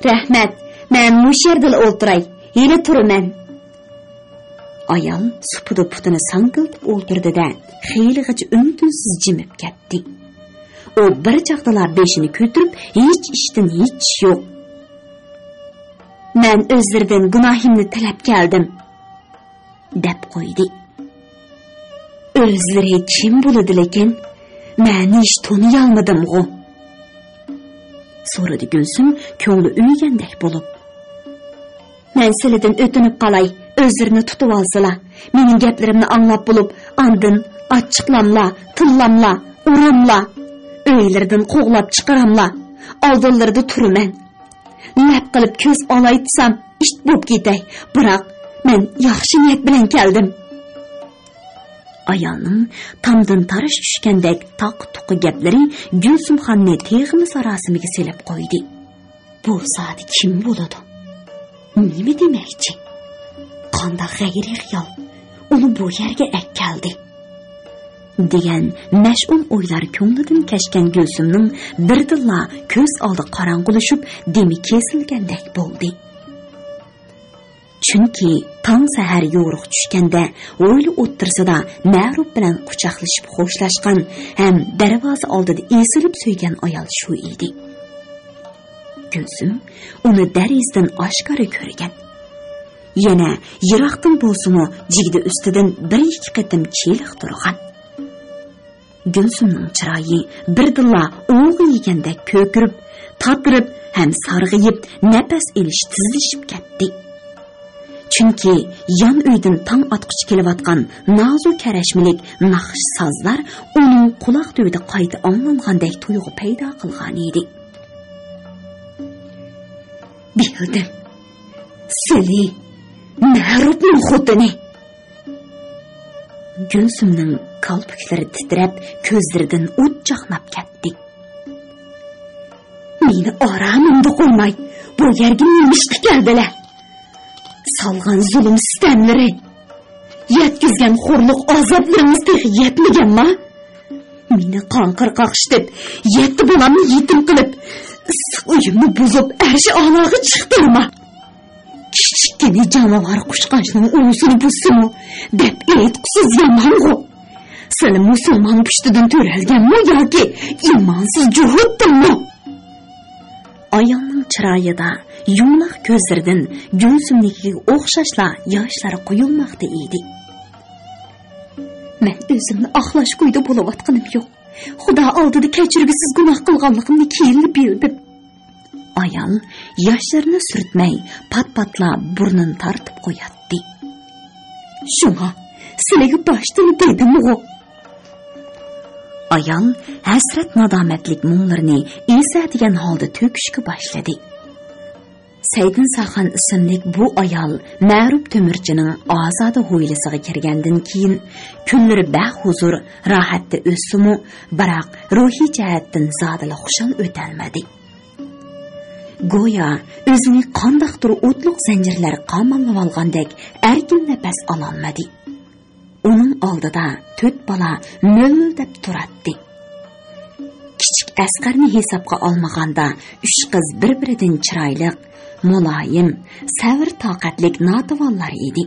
«رەھمەت، مەن مۇشۇ يەردىلا ئولتۇراي، ھېلى تۇرىمەن.» ئايال سۇپىدا پۇتىنى ساڭگىلىتىپ ئولتۇردى-دە، خېلىغىچە ئۈن-تىنسىز جىمىپ كەتتى. ئۇ بىر چاغدىلا بېشىنى كۆتۈرۈپ، ھېچ ئىشتىن ھېچ ئىش يوق. «مەن ئۆزلىرىدىن گۇناھىمنى تىلەپ كەلدىم» دەپ قويدى. «ئۆزلىرى كىم بولىدۇ لېكىن؟ مەن ھېچ تونۇيالمىدىمغۇ؟» سورىدى گۈلسۈم كۆڭلى ئۆيگەندەك بولۇپ. «مەن سىلىدىن ئۆتۈنۈپ قالاي، ئۆزلىرىنى تۇتۇۋالسىلا. مېنىڭ گەپلىرىمنى ئاڭلاپ بولۇپ، ئاندىن ئاچچىقلاملا، تىللاملا، ئۇراملا. ئۆيلىرىدىن قوغلاپ چىقىراملا. ئالدىلىرىدا تۇرىمەن. لەپ قىلىپ كۆز ئالايتسام، ئىت بوپ كېتەي. بىراق، مەن ياخشى نىيەت بىلەن كەلدىم.» ئايالنىڭ تامدىن تاراش چۈشكەندەك تاقا-تۇقا گەپلىرى گۈلسۈمخاننى تېخىمۇ ساراسىمىگە سېلىپ قويدى. «بۇ زادى كىم بولىدۇ؟ نېمە دېمەكچى؟ قانداق غەيرىي خىيال ئۇنى بۇ يەرگە ئەكەلدى؟» دېگەن مەشئۇم ئويلار كۆڭلىدىن كەچكەن گۈلسۈمنىڭ بىردىنلا كۆز ئالدى قاراڭغۇلىشىپ، دېمى كېسىلگەندەك بولدى. چۈنكى تاڭ سەھەر يورۇق چۈشكەندە، ھويلا ئوتتۇرىسىدا مەرۇپ بىلەن قۇچاقلىشىپ خوشلاشقان ھەم دەرۋازا ئالدىدا ئېسىلىپ سۆيگەن ئايال شۇ ئىدى. گۈلسۈم ئۇنى دەرىزىدىن ئاشكارا كۆرگەن. يەنە يىراقتىن بولسىمۇ جىگدە ئۈستىدىن بىر-ئىككى قېتىم چېلىقتۇرغان. گۈلسۈمنىڭ چىرايى بىردىنلا ئوۋغا يېگەندەك كۆكىرىپ، تاتىرىپ ھەم سارغىيىپ، نەپەس ئېلىش تېزلىشىپ كەتتى. چۈنكى يان ئۆيدىن تاڭ ئاتقۇچە كېلىۋاتقان نازۇ كەرەشمىلىك ناخشا سازلار ئۇنىڭ قۇلاق تۈۋىدە قايتا ئاڭلانغاندەك تۇيغۇ پەيدا قىلغانىدى. بىلدىم. سىلى مەرۇپنىڭ خوتۇنى. گۈلسۈمنىڭ كالپۇكلىرى تىترەپ، كۆزلىرىدىن ئوت چاقناپ كەتتى. مېنى ئارامىمدا قويماي، بۇ يەرگە نېمىشقا كەلدىلە؟ سالغان زۇلۇم سىتەملىرى، يەتكۈزگەن خورلۇق ئازابلىرىڭىز تېخى يەتمىگەنما؟ مېنى قاڭقىر قاقشىتىپ، يەتتە بالامنى يېتىم قىلىپ، ئىسسىق ئۆيۈمنى بۇزۇپ، ئەرشى ئالاغا چىقتۇرما. كىچىككىنە جانىۋار قۇشقاچنىڭ ئۇۋىسىنى بۇزسىمۇ، دەپ ئېيتقۇسىز يامانغۇ. سىلى مۇسۇلمان پۇشتىدىن تۆرەلگەنمۇ ياكى ئىمانسىز جۇھۇتتىنمۇ؟ ئايالنىڭ چىرايىدا، يۇمىلاق كۆزلىرىدىن گۈلسۈمنىڭكىگە ئوخشاشلا ياشلار قۇيۇلماقتا ئىدى. مەن ئۆزۈمنى ئاقلاش كويىدا بولۇۋاتقىنىم يوق. خۇدا ئالدىدا كەچۈرگۈسىز گۇناھ قىلغانلىقىمنى كېيىنلا بىلدىم. ئايال ياشلىرىنى سۈرتمەي، پات-پاتلا بۇرنىنى تارتىپ قوياتتى. شۇڭا سىلىگە باشتىلا دېدىمغۇ. ئايال ھەسرەت-نادامەتلىك مۇڭلىرىنى ئېسەدىگەن ھالدا تۆكۈشكە باشلىدى. سەيدىنساخان ئىسىملىك بۇ ئايال مەرۇپ تۆمۈرچىنىڭ ئازادە ھويلىسىغا كىرگەندىن كېيىن، كۈنلىرى بەك ھۇزۇر، راھەتتە ئۆتسىمۇ، بىراق روھىي جەھەتتىن زادىلا خۇشال ئۆتەلمىدى. گويا ئۆزىنى قانداقتۇر ئوتلۇق زەنجىرلەر قاماللىۋالغاندەك ئەركىن نەپەس ئالالمىدى. ئۇنىڭ ئالدىدا تۆت بالا مۆلدەپ تۇراتتى. كىچىك ئەسقەرنى ھېسابقا ئالمىغاندا، ئۈچ قىز بىر-بىرىدىن چىرايلىق، مۇلايىم، سەۋر-تاقەتلىك ناتىۋانلار ئىدى.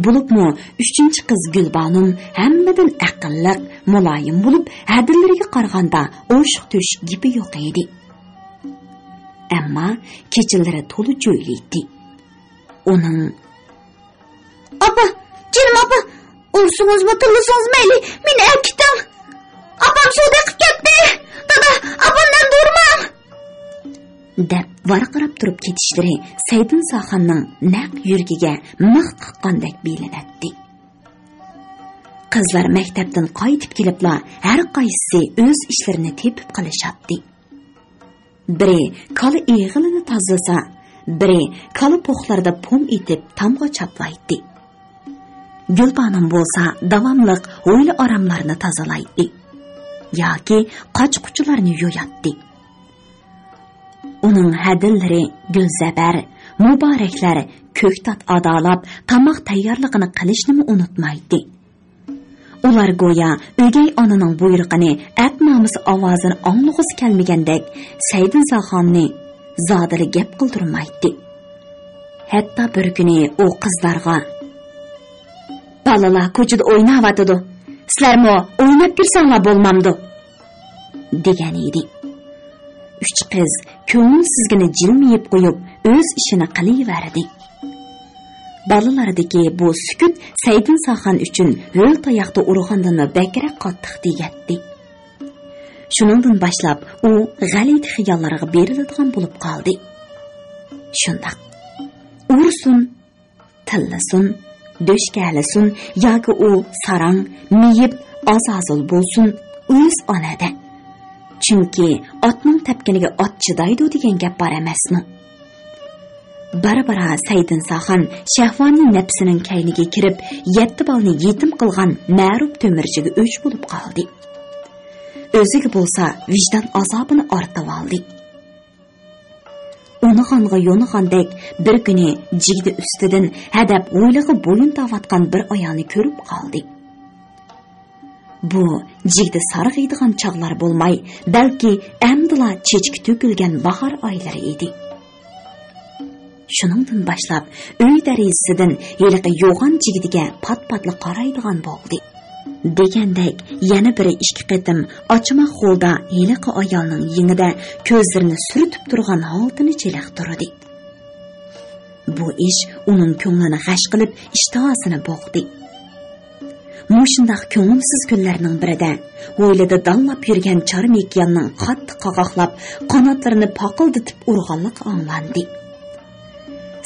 بولۇپمۇ ئۈچىنچى قىز گۈلبانۇم ھەممىدىن ئەقىللىق، مۇلايىم بولۇپ، ھەدىلىرىگە قارىغاندا ئوشۇق-تۆشۈك گېپى يوق ئىدى. ئەمما كېچىلىرى تولا جۆيلەيتتى. ئۇنىڭ «ئاپا، جېنىم ئاپا، ئۇرسىڭىزمۇ، تىللىسىڭىز مەيلى، مېنى ئەكېتىڭ. ئاپام سۇدا ئېقىپ كەتتى. دادا، ئاپامنى ئەمدى ئۇرماڭ!» دەپ ۋارقىراپ تۇرۇپ كېتىشلىرى سەيدىنساخاننىڭ نەق يۈرىكىگە مىخ قاققاندەك بىلىنەتتى. قىزلار مەكتەپتىن قايتىپ كېلىپلا ھەر قايسىسى ئۆز ئىشلىرىنى تېپىپ قىلىشاتتى. بىرى كالا ئېغىلىنى تازىلىسا، بىرى كالا پوخلىرىدا پوم ئېتىپ تامغا چاپلايتتى. گۈلبانۇم بولسا داۋاملىق ھويلا ئاراملارنى تازىلايتتى ياكى قاچا-قۇچىلارنى يۇياتتى. ئۇنىڭ ھەدىلىرى گۈلزەبەر، مۇبارەكلەر، كۆكتات ئادالاپ، تاماق تەييارلىقىنى قىلىشنىمۇ ئۇنتۇمايتتى. ئۇلار گويا ئۆگەي ئانىنىڭ بۇيرۇقىنى، ئەتنامىسى ئاۋازىنى ئاڭلىغۇسى كەلمىگەندەك، سەيدىنساخاننى زادىلا گەپ قىلدۇرمايتتى. ھەتتا بىر كۈنى ئۇ قىزلارغا، «بالىلار كوچىدا ئويناۋاتىدۇ، سىلەرمۇ ئويناپ كىرسەڭلار بولمامدۇ؟» دېگەن ئىدى. ئۈچ قىز كۆڭۈلسىزگىنە جىلمىيىپ قويۇپ، ئۆز ئىشىنى قىلىۋەردى. بالىلاردىكى بۇ سۈكۈت سەيدىنساخان ئۈچۈن ھۆل تاياقتا ئۇرغاندىنمۇ بەكرەك قاتتىق تېگەتتى. شۇنىڭدىن باشلاپ ئۇ غەلىتە خىياللارغا بېرىلىدىغان بولۇپ قالدى. شۇنداق، ئۇرسۇن، تىللىسۇن، دۆشكەلىسۇن ياكى ئۇ ساراڭ، مېيىپ، ئازازىل بولسۇن، ئۆز ئانا-دە. چۈنكى ئاتنىڭ تەپكىنىگە ئات چىدايدۇ دېگەن گەپ بار ئەمەسمۇ؟ بارا-بارا سەيدىنساخان شەھۋانىي نەپسىنىڭ كەينىگە كىرىپ، يەتتە بالىنى يېتىم قىلغان مەرۇپ تۆمۈرچىگە ئۆچ بولۇپ قالدى. ئۆزىگە بولسا ۋىجدان ئازابىنى ئارتىۋالدى. ئۇنىغانغا يونىغاندەك بىر كۈنى جىگدە ئۈستىدىن ھەدەپ ھويلىغا بويۇن تاۋاتقان بىر ئايالنى كۆرۈپ قالدى. بۇ جىگدە سارغىيدىغان چاغلار بولماي، بەلكى ئەمدىلا چېچىكى تۆكۈلگەن باھار ئايلىرى ئىدى. شۇنىڭدىن باشلاپ ئۆي دېرىزىسىدىن ھېلىقى يوغان جىگدىگە پات-پاتلا قارايدىغان بولدى. دېگەندەك، يەنە بىر ئىككى قېتىم ئاچىماق ھالدا ھېلىقى ئايالنىڭ يېڭىدە كۆزلىرىنى سۈرتۈپ تۇرغان ھالىتىنى چېلىقتۇردى. بۇ ئىش ئۇنىڭ كۆڭلىنى غەش قىلىپ، ئىشتىھاسىنى بوغدى. مۇشۇنداق كۆڭۈلسىز كۈنلەرنىڭ بىرىدە ھويلىدا دانلاپ يۈرگەن چارمىكىياننىڭ قاتتىق قاقاقلاپ، قاناتلىرىنى پاقىلدىتىپ ئۇرغانلىقى ئاڭلاندى.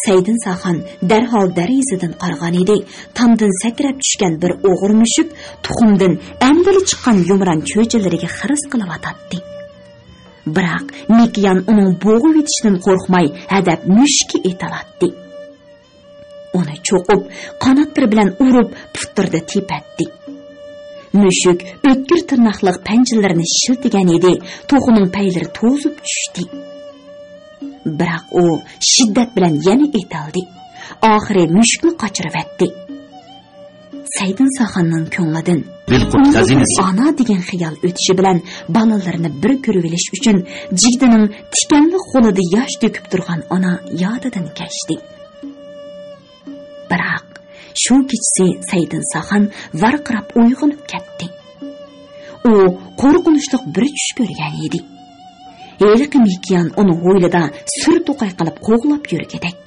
سەيدىنساخان دەرھال دېرىزىدىن قارىغانىدى، تامدىن سەكرەپ چۈشكەن بىر ئوغرى مۈشۈك تۇخۇمدىن ئەمدىلا چىققان يۇمران چۆچىلىرىگە خىرىس قىلىۋاتاتتى. بىراق مېكىيان ئۇنىڭ بوغۇۋېتىشىدىن قورقماي، ھەدەپ مۈشۈككە ئېتىلاتتى. ئۇنى چوقۇپ، قاناتلىرى بىلەن ئۇرۇپ، پۇتلىرىدا تېپەتتى. مۈشۈك ئۆتكۈر تىرناقلىق پەنجىلىرىنى شىلتىگەنىدى، توخۇنىڭ پەيلىرى توزۇپ چۈشتى. بىراق ئۇ شىددەت بىلەن يەنە ئېتىلدى. ئاخىرى مۈشۈكنى قاچۇرۇۋەتتى. سەيدىنساخاننىڭ كۆڭلىدىن بىلقۇت ئۇنىڭ خەزىنىسى. ئانا دېگەن خىيال ئۆتۈشى بىلەن بالىلىرىنى بىر كۆرۈۋېلىش ئۈچۈن جىگدىنىڭ تىكەنلىك قولىدا ياش تۆكۈپ تۇرغان ئانا يادىدىن كەچتى. بىراق شۇ كېچىسى سەيدىنساخان ۋارقىراپ ئويغىنىپ كەتتى. ئۇ قورقۇنچلۇق بىر چۈش كۆرگەن ئىدى. ھېلىقى مېكىيان ئۇنى ھويلىدا سۈر توقاي قىلىپ قوغلاپ يۈرگۈدەك.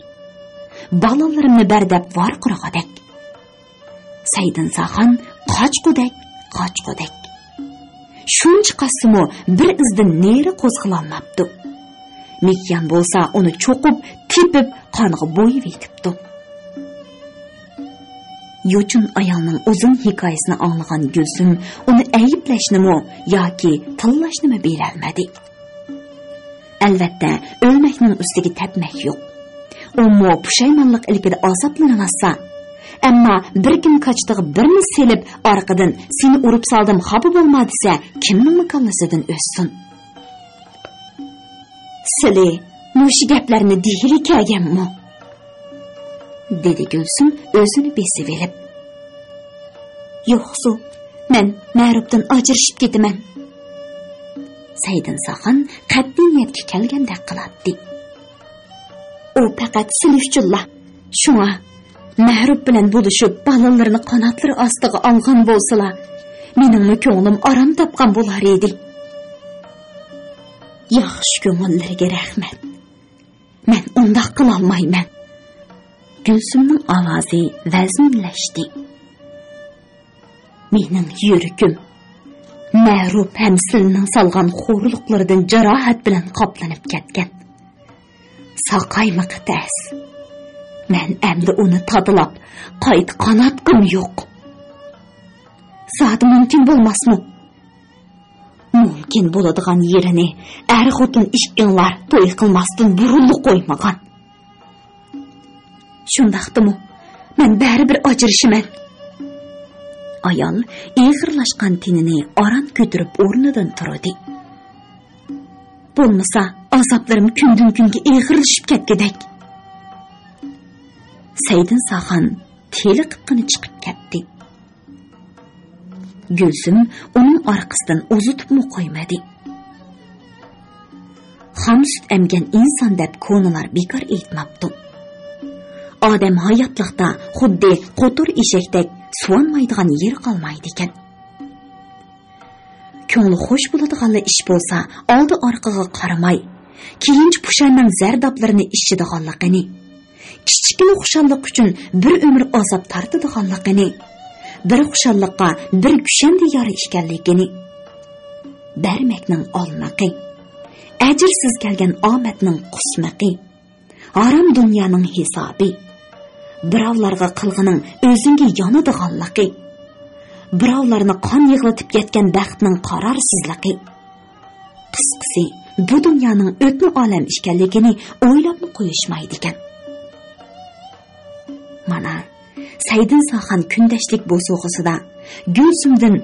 بالىلىرىمنى بەر دەپ ۋارقىرىغۇدەك. سەيدىنساخان قاچقۇدەك، قاچقۇدەك. شۇنچە قاچسىمۇ بىر ئىزدىن نېرى قوزغىلالماپتۇ. مېكىيان بولسا ئۇنى چوقۇپ، تېپىپ، قانغا بويىۋېتىپتۇ. يوچۇن ئايالنىڭ ئۇزۇن ھېكايىسىنى ئاڭلىغان گۈلسۈم ئۇنى ئەيىبلەشنىمۇ ياكى تىللاشنىمۇ بىلەلمىدى. ئەلۋەتتە، ئۆلمەكنىڭ ئۈستىگە تەپمەك يوق. ئۇمۇ پۇشايمانلىق ئىلكىدە ئازابلىنىۋاتسا، ئەمما بىر كۈن كاچىتىغا بىرنى سېلىپ، ئارقىدىن «سېنى ئۇرۇپ سالدىم، خاپا بولما» دېسە، كىمنىڭمۇ كاللىسىدىن ئۆتسۇن؟ سىلى مۇشۇ گەپلەرنى دېگىلى كەلگەنمۇ؟ دېدى گۈلسۈم ئۆزىنى بېسىۋېلىپ. يوقسۇ، مەن مەرۇپتىن ئاجرىشىپ كېتىمەن. سەيدىنساخان قەتئىي نىيەتكە كەلگەندەك قىلاتتى. ئۇ پەقەت سىلى ئۈچۈنلا. شۇڭا، مەرۇپ بىلەن بولۇشۇپ، بالىلىرىنى قاناتلىرى ئاستىغا ئالغان بولسىلا، مېنىڭمۇ كۆڭلۈم ئارام تاپقان بولار ئىدى. ياخشى كۆڭۈللىرىگە رەھمەت. مەن ئۇنداق قىلالمايمەن. گۈلسۈمنىڭ ئاۋازى ۋەزمىنلەشتى. مېنىڭ يۈرىكىم مەرۇپ ھەم سىلىنىڭ سالغان خورلۇقلىرىدىن جاراھەت بىلەن قاپلىنىپ كەتكەن. ساقايمىقى تەس. مەن ئەمدى ئۇنى تاتىلاپ، قايتا قاناتقۇم يوق. زادى مۇمكىن بولماسمۇ؟ مۇمكىن بولىدىغان يېرىنى ئەر-خوتۇن ئىككىڭلار توي قىلماستىن بۇرۇنلا قويمىغان. شۇنداقتىمۇ، مەن بەرىبىر ئاجرىشىمەن. ئايال ئېغىرلاشقان تېنىنى ئاران كۆتۈرۈپ ئورنىدىن تۇردى. بولمىسا، ئازابلىرىم كۈندىن-كۈنگە ئېغىرلىشىپ كەتكۈدەك. سەيدىنساخان تېلىقىپ قېنى چىقىپ كەتتى. گۈلسۈم ئۇنىڭ ئارقىسىدىن ئۇزىتىپمۇ قويمىدى. خام سۈت ئەمگەن ئىنسان دەپ كونىلار بىكار ئېيتماپتۇ. ئادەم ھاياتلىقتا خۇددى قوتۇر ئېشەكتەك سۇۋانمايدىغان يېرى قالمايدىكەن. كۆڭلى خوش بولىدىغانلا ئىش بولسا، ئالدى-ئارقىغا قارىماي، كېيىنچە پۇشايمان زەردابلىرىنى ئىچىدىغانلىقىنى، كىچىككىنە خۇشاللىق ئۈچۈن بىر ئۆمۈر ئازاب تارتىدىغانلىقىنى، بىر خۇشاللىققا بىر كۈشەندە يار ئىكەنلىكىنى، بەرمەكنىڭ ئالمىقى، ئەجىرسىز كەلگەن ئامەتنىڭ قۇسمىقى، ھارام دۇنيانىڭ ھېسابى، بىراۋلارغا قىلغىنىڭ ئۆزۈڭگە يانىدىغانلىقى، بىراۋلارنى قان يىغلىتىپ يەتكەن بەختنىڭ قارارسىزلىقى، قىسقىسى، بۇ دۇنيانىڭ ئۆتنە ئالەم ئىكەنلىكىنى ئويلاپمۇ قويۇشمايدىكەن. مانا، سەيدىنساخان كۈندەشلىك بوسۇغىسىدا گۈلسۈمدىن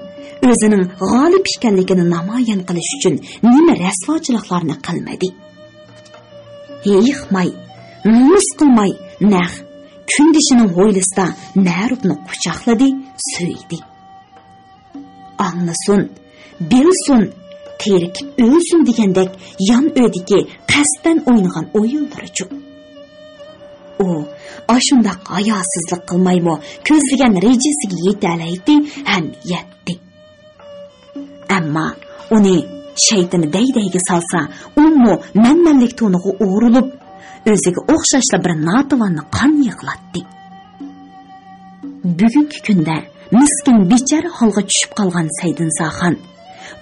ئۆزىنىڭ غالىپ ئىكەنلىكىنى نامايان قىلىش ئۈچۈن نېمە رەسۋاچىلىقلارنى قىلمىدى. ھېيىقماي، نومۇس قىلماي، نەق كۈندىشىنىڭ ھويلىسىدا مەرۇپنى قۇچاقلىدى، سۆيدى. ئاڭلىسۇن، بىلسۇن، تېرىكىپ ئۆلسۇن دېگەندەك يان ئۆيدىكى قەستەن ئوينىغان ئويۇنلىرىچۇ؟ ئۇ ئاشۇنداق ھاياسىزلىق قىلمايمۇ كۆزلىگەن رېجىسىگە يېتەلەيتتى ھەم يەتتى. ئەمما ئۇنى شەيتىنى دەي-دەيگە سالسا، ئۇمۇ مەنمەنلىك تونىغا ئورۇلۇپ، ئۆزىگە ئوخشاشلا بىر ناتىۋاننى قان يىغلاتتى. بۈگۈنكى كۈندە مىسكىن بىچارە ھالغا چۈشۈپ قالغان سەيدىنساخان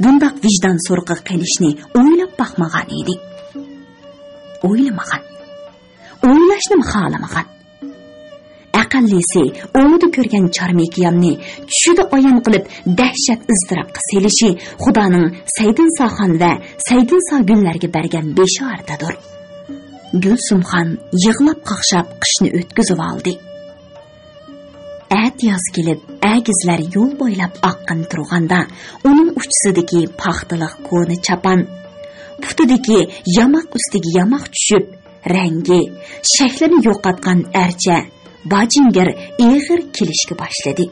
بۇنداق ۋىجدان سورىقىغا قېلىشنى ئويلاپ باقمىغان ئىدى. ئويلىمىغان. ئويلاشنىمۇ خالىمىغان. ئەقەللىسى ئوڭىدا كۆرگەن چارمىكىياننى چۈشىدە ئايان قىلىپ دەھشەت ئىزتىراپقا سېلىشى خۇدانىڭ سەيدىنساخان ۋە سەيدىنساگۈللەرگە بەرگەن بېشارىتىدۇر. گۈلسۈمخان يىغلاپ قاقشاپ قىشنى ئۆتكۈزۈۋالدى. ئەتىياز كېلىپ، ئەگىزلەر يول بويلاپ ئاققىن تۇرغاندا، ئۇنىڭ ئۇچىسىدىكى پاختىلىق كونا چاپان، پۇتىدىكى ياماق ئۈستىگە ياماق چۈشۈپ، رەڭگى، شەكلىنى يوقاتقان ئەرچە، باجىنگىر ئېغىر كېلىشكە باشلىدى.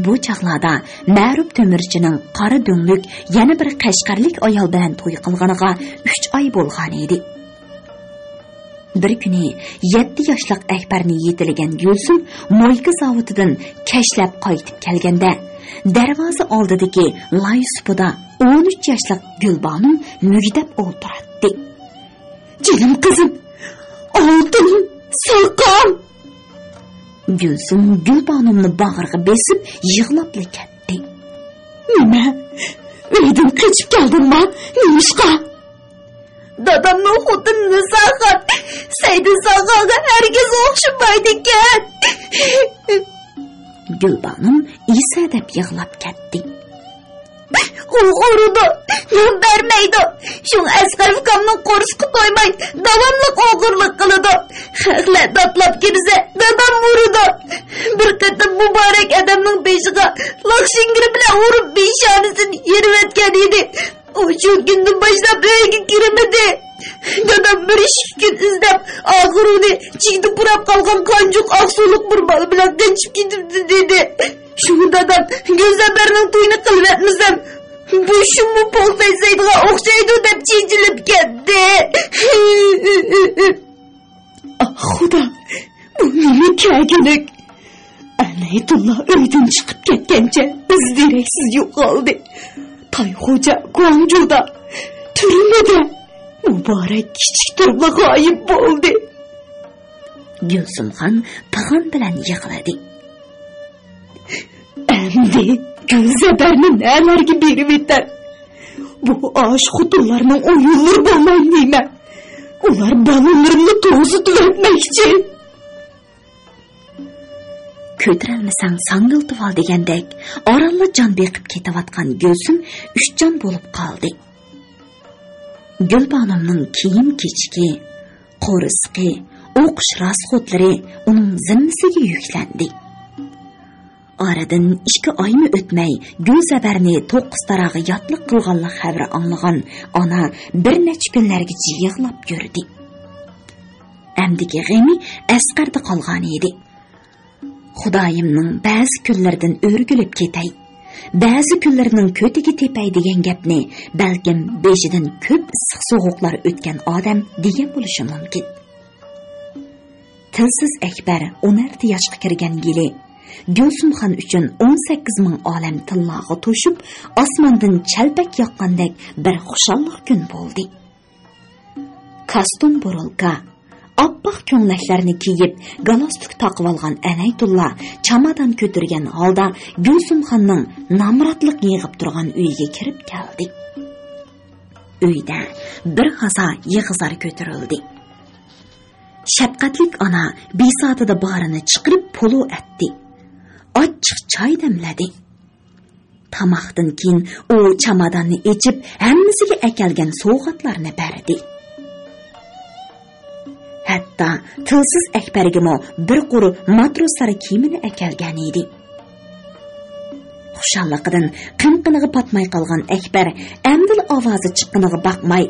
بۇ چاغلاردا مەرۇپ تۆمۈرچىنىڭ قارا دۆڭلۈك يەنە بىر قەشقەرلىك ئايال بىلەن توي قىلغىنىغا ئۈچ ئاي بولغانىدى. بىر كۈنى يەتتە ياشلىق ئەكبەرنى يېتىلىگەن گۈلسۈم مويكا زاۋۇتىدىن كەچلەپ قايتىپ كەلگەندە، دەرۋازا ئالدىدىكى لاي سۇپىدا ئون ئۈچ ياشلىق گۈلبانۇم مۈگدەپ ئولتۇراتتى. «جېنىم قىزىم، ئالتۇنۇم، ساقام!» گۈلسۈم گۈلبانۇمنى باغرىغا بېسىپ يىغلاپلا كەتتى. «نېمە؟ ئۆيدىن قېچىپ كەلدىڭما؟ نېمىشقا؟» «دادامنىڭ خوتۇنى نىساخان سەيدىنساخانغا ھەرگىز ئوخشىمايدىكەن.» گۈلبانۇم ئېسەدەپ يىغلاپ كەتتى. «ئۇ ئۇرىدۇ، نان بەرمەيدۇ. شۇڭا ئەسقەر ئۇكامنىڭ قورسىقى تويماي، داۋاملىق ئوغرىلىق قىلىدۇ. خەقلەر داتلاپ كىرسە، دادام ئۇرىدۇ. بىر قېتىم مۇبارەك ئادەمنىڭ بېشىغا لاخشىنگىرى بىلەن ئۇرۇپ، پېشانىسىنى يېرىۋەتكەن ئىدى. ئۇ شۇ كۈندىن باشلاپ ئۆيگە كىرمىدى. دادام بىر ئىككى كۈن ئىزدەپ، ئاخىرى ئۇنى چىگدە پۇراپ قالغان قانجۇق ئاقسۇلۇق بىر بالا بىلەن قېچىپ كېتىپتۇ، دېدى. شۇڭا دادام گۈلزەبەرنىڭ تويىنى قىلىۋەتمىسەم، بۇ شۇممۇ پوق تەگسەيدىغان ئوخشايدۇ» دەپ چېچىلىپ كەتتى. «ئاھ، خۇدا، بۇ نېمە كەگۈلۈك؟» ئەنەيتۇللا ئۆيدىن چىقىپ كەتكەنچە ئىز دېرەكسىز يوقالدى. تايخوجا گۇاڭجۇدا، تۈرمىدە، مۇبارەك كىچىك تۇرۇپلا غايىب بولدى. گۈلسۈمخان پىغان بىلەن يىغلىدى. «ئەمدى گۈلزەبەرنى نەلەرگە بېرىۋېتەر؟ بۇ ئاش خوتۇنلارنىڭ ئويۇنلىرى بولماي نېمە؟ ئۇلار بالىلىرىمنى توزۇتۇۋەتمەكچى.» «كۆتۈرەلمىسەڭ ساڭگىلىتىۋال» دېگەندەك، ئارانلا جان بېقىپ كېتىۋاتقان گۈلسۈم ئۈچ جان بولۇپ قالدى. گۈلبانۇمنىڭ كىيىم-كېچىكى، قورسىقى، ئوقۇش راسخوتلىرى ئۇنىڭ زىممىسىگە يۈكلەندى. ئارىدىن ئىككى ئايمۇ ئۆتمەي، گۈلزەبەرنى توققۇز تاراغا ياتلىق قىلغانلىق خەۋىرى ئاڭلىغان ئانا بىر نەچچە كۈنلەرگىچە يىغلاپ يۈردى. ئەمدىكى غېمى ئەسقەردە قالغانىدى. «خۇدايىمنىڭ بەزى كۈنلىرىدىن ئۆرگىلىپ كېتەي، بەزى كۈنلىرىنىڭ كۆتىكى تېپەي» دېگەن گەپنى بەلكىم بېشىدىن كۆپ ئىسسىق سوغۇقلار ئۆتكەن ئادەم دېگەن بولۇشى مۇمكىن. تىلسىز ئەكبەر ئون ئالتە ياشقا كىرگەن يىلى گۈلسۈمخان ئۈچۈن ئون سەككىز مىڭ ئالەم تىللاغا توشۇپ، ئاسماندىن چەلپەك ياغقاندەك بىر خۇشاللىق كۈن بولدى. كاستيۇم بۇرۇلكا، ئاپئاق كۆڭلەكلەرنى كىيىپ، گالستۇك تاقىۋالغان ئەنەيتۇللا چامادان كۆتۈرگەن ھالدا گۈلسۈمخاننىڭ نامراتلىق يىغىپ تۇرغان ئۆيىگە كىرىپ كەلدى. ئۆيدە بىر ھازا يىغا-زار كۆتۈرۈلدى. شەپقەتلىك ئانا بىساتىدا بارىنى چىقىرىپ پولۇ ئەتتى. ئاچچىق چاي دەملىدى. تاماقتىن كېيىن ئۇ چاماداننى ئېچىپ، ھەممىسىگە ئەكەلگەن سوۋغاتلارنى بەردى. ھەتتا تىلسىز ئەكبەرگىمۇ بىر قۇر ماتروسلار كىيىمىنى ئەكەلگەن ئىدى. خۇشاللىقىدىن قىن-قىنىغا پاتماي قالغان ئەكبەر ئەمدىلا ئاۋازى چىققىنىغا باقماي،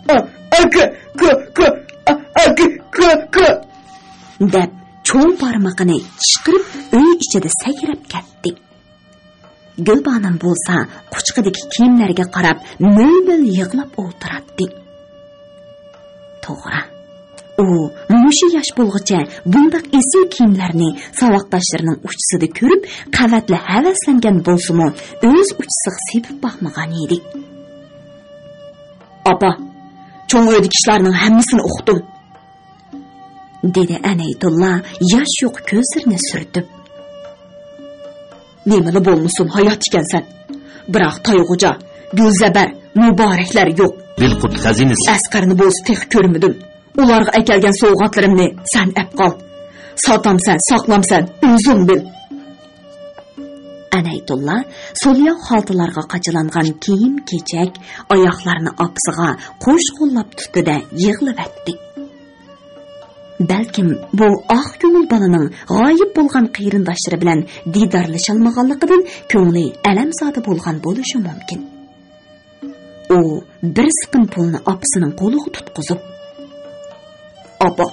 «ئا، ئا، كۆ، كۆ، كۆ، ئا، ئا، كۆ، كۆ، كۆ» دەپ، چوڭ بارمىقىنى چىشقىرىپ، ئۆي ئىچىدە سەكرەپ كەتتى. گۈلبانۇم بولسا قۇچىقىدىكى كىيىملەرگە قاراپ مۆل-مۆل يىغلاپ ئولتۇراتتى. توغرا، ئۇ مۇشۇ ياش بولغۇچە بۇنداق ئېسىل كىيىملەرنى ساۋاقداشلىرىنىڭ ئۇچىسىدا كۆرۈپ، قەۋەتلا ھەۋەسلەنگەن بولسىمۇ، ئۆز ئۇچىسىغا سېپىپ باقمىغان ئىدى. «ئاپا، چوڭ ئۆيدىكى ئىشلارنىڭ ھەممىسىنى ئۇقتۇم.» دېدى ئەنەيتۇللا ياش يۇقا كۆزلىرىنى سۈرتۈپ. «نېمىلا بولمىسۇن، ھايات ئىكەنسەن. بىراق تايغۇجا، گۈلزەبەر، مۇبارەكلەر يوق. بىلقۇت خەزىنىسى. ئەسقەرنى بولسا تېخى كۆرمىدىم. ئۇلارغا ئەكەلگەن سوۋغاتلىرىمنى سەن ئەپ قال. ساتامسەن، ساقلامسەن، ئۆزۈڭ بىل.» ئەنەيتۇللا سولياۋ خالتىلارغا قاچىلانغان كىيىم-كېچەك، ئاياغلارنى ئاپىسىغا قوش قوللاپ تۇتتى-دە يىغلىۋەتتى. بەلكىم بۇ ئاق كۆڭۈل بالىنىڭ غايىب بولغان قېرىنداشلىرى بىلەن دىدارلىشالمىغانلىقىدىن كۆڭلى ئەلەمزادە بولغان بولۇشى مۇمكىن. ئۇ بىر سىقىم پۇلنى ئاپىسىنىڭ قولىغا تۇتقۇزۇپ، «ئاپا،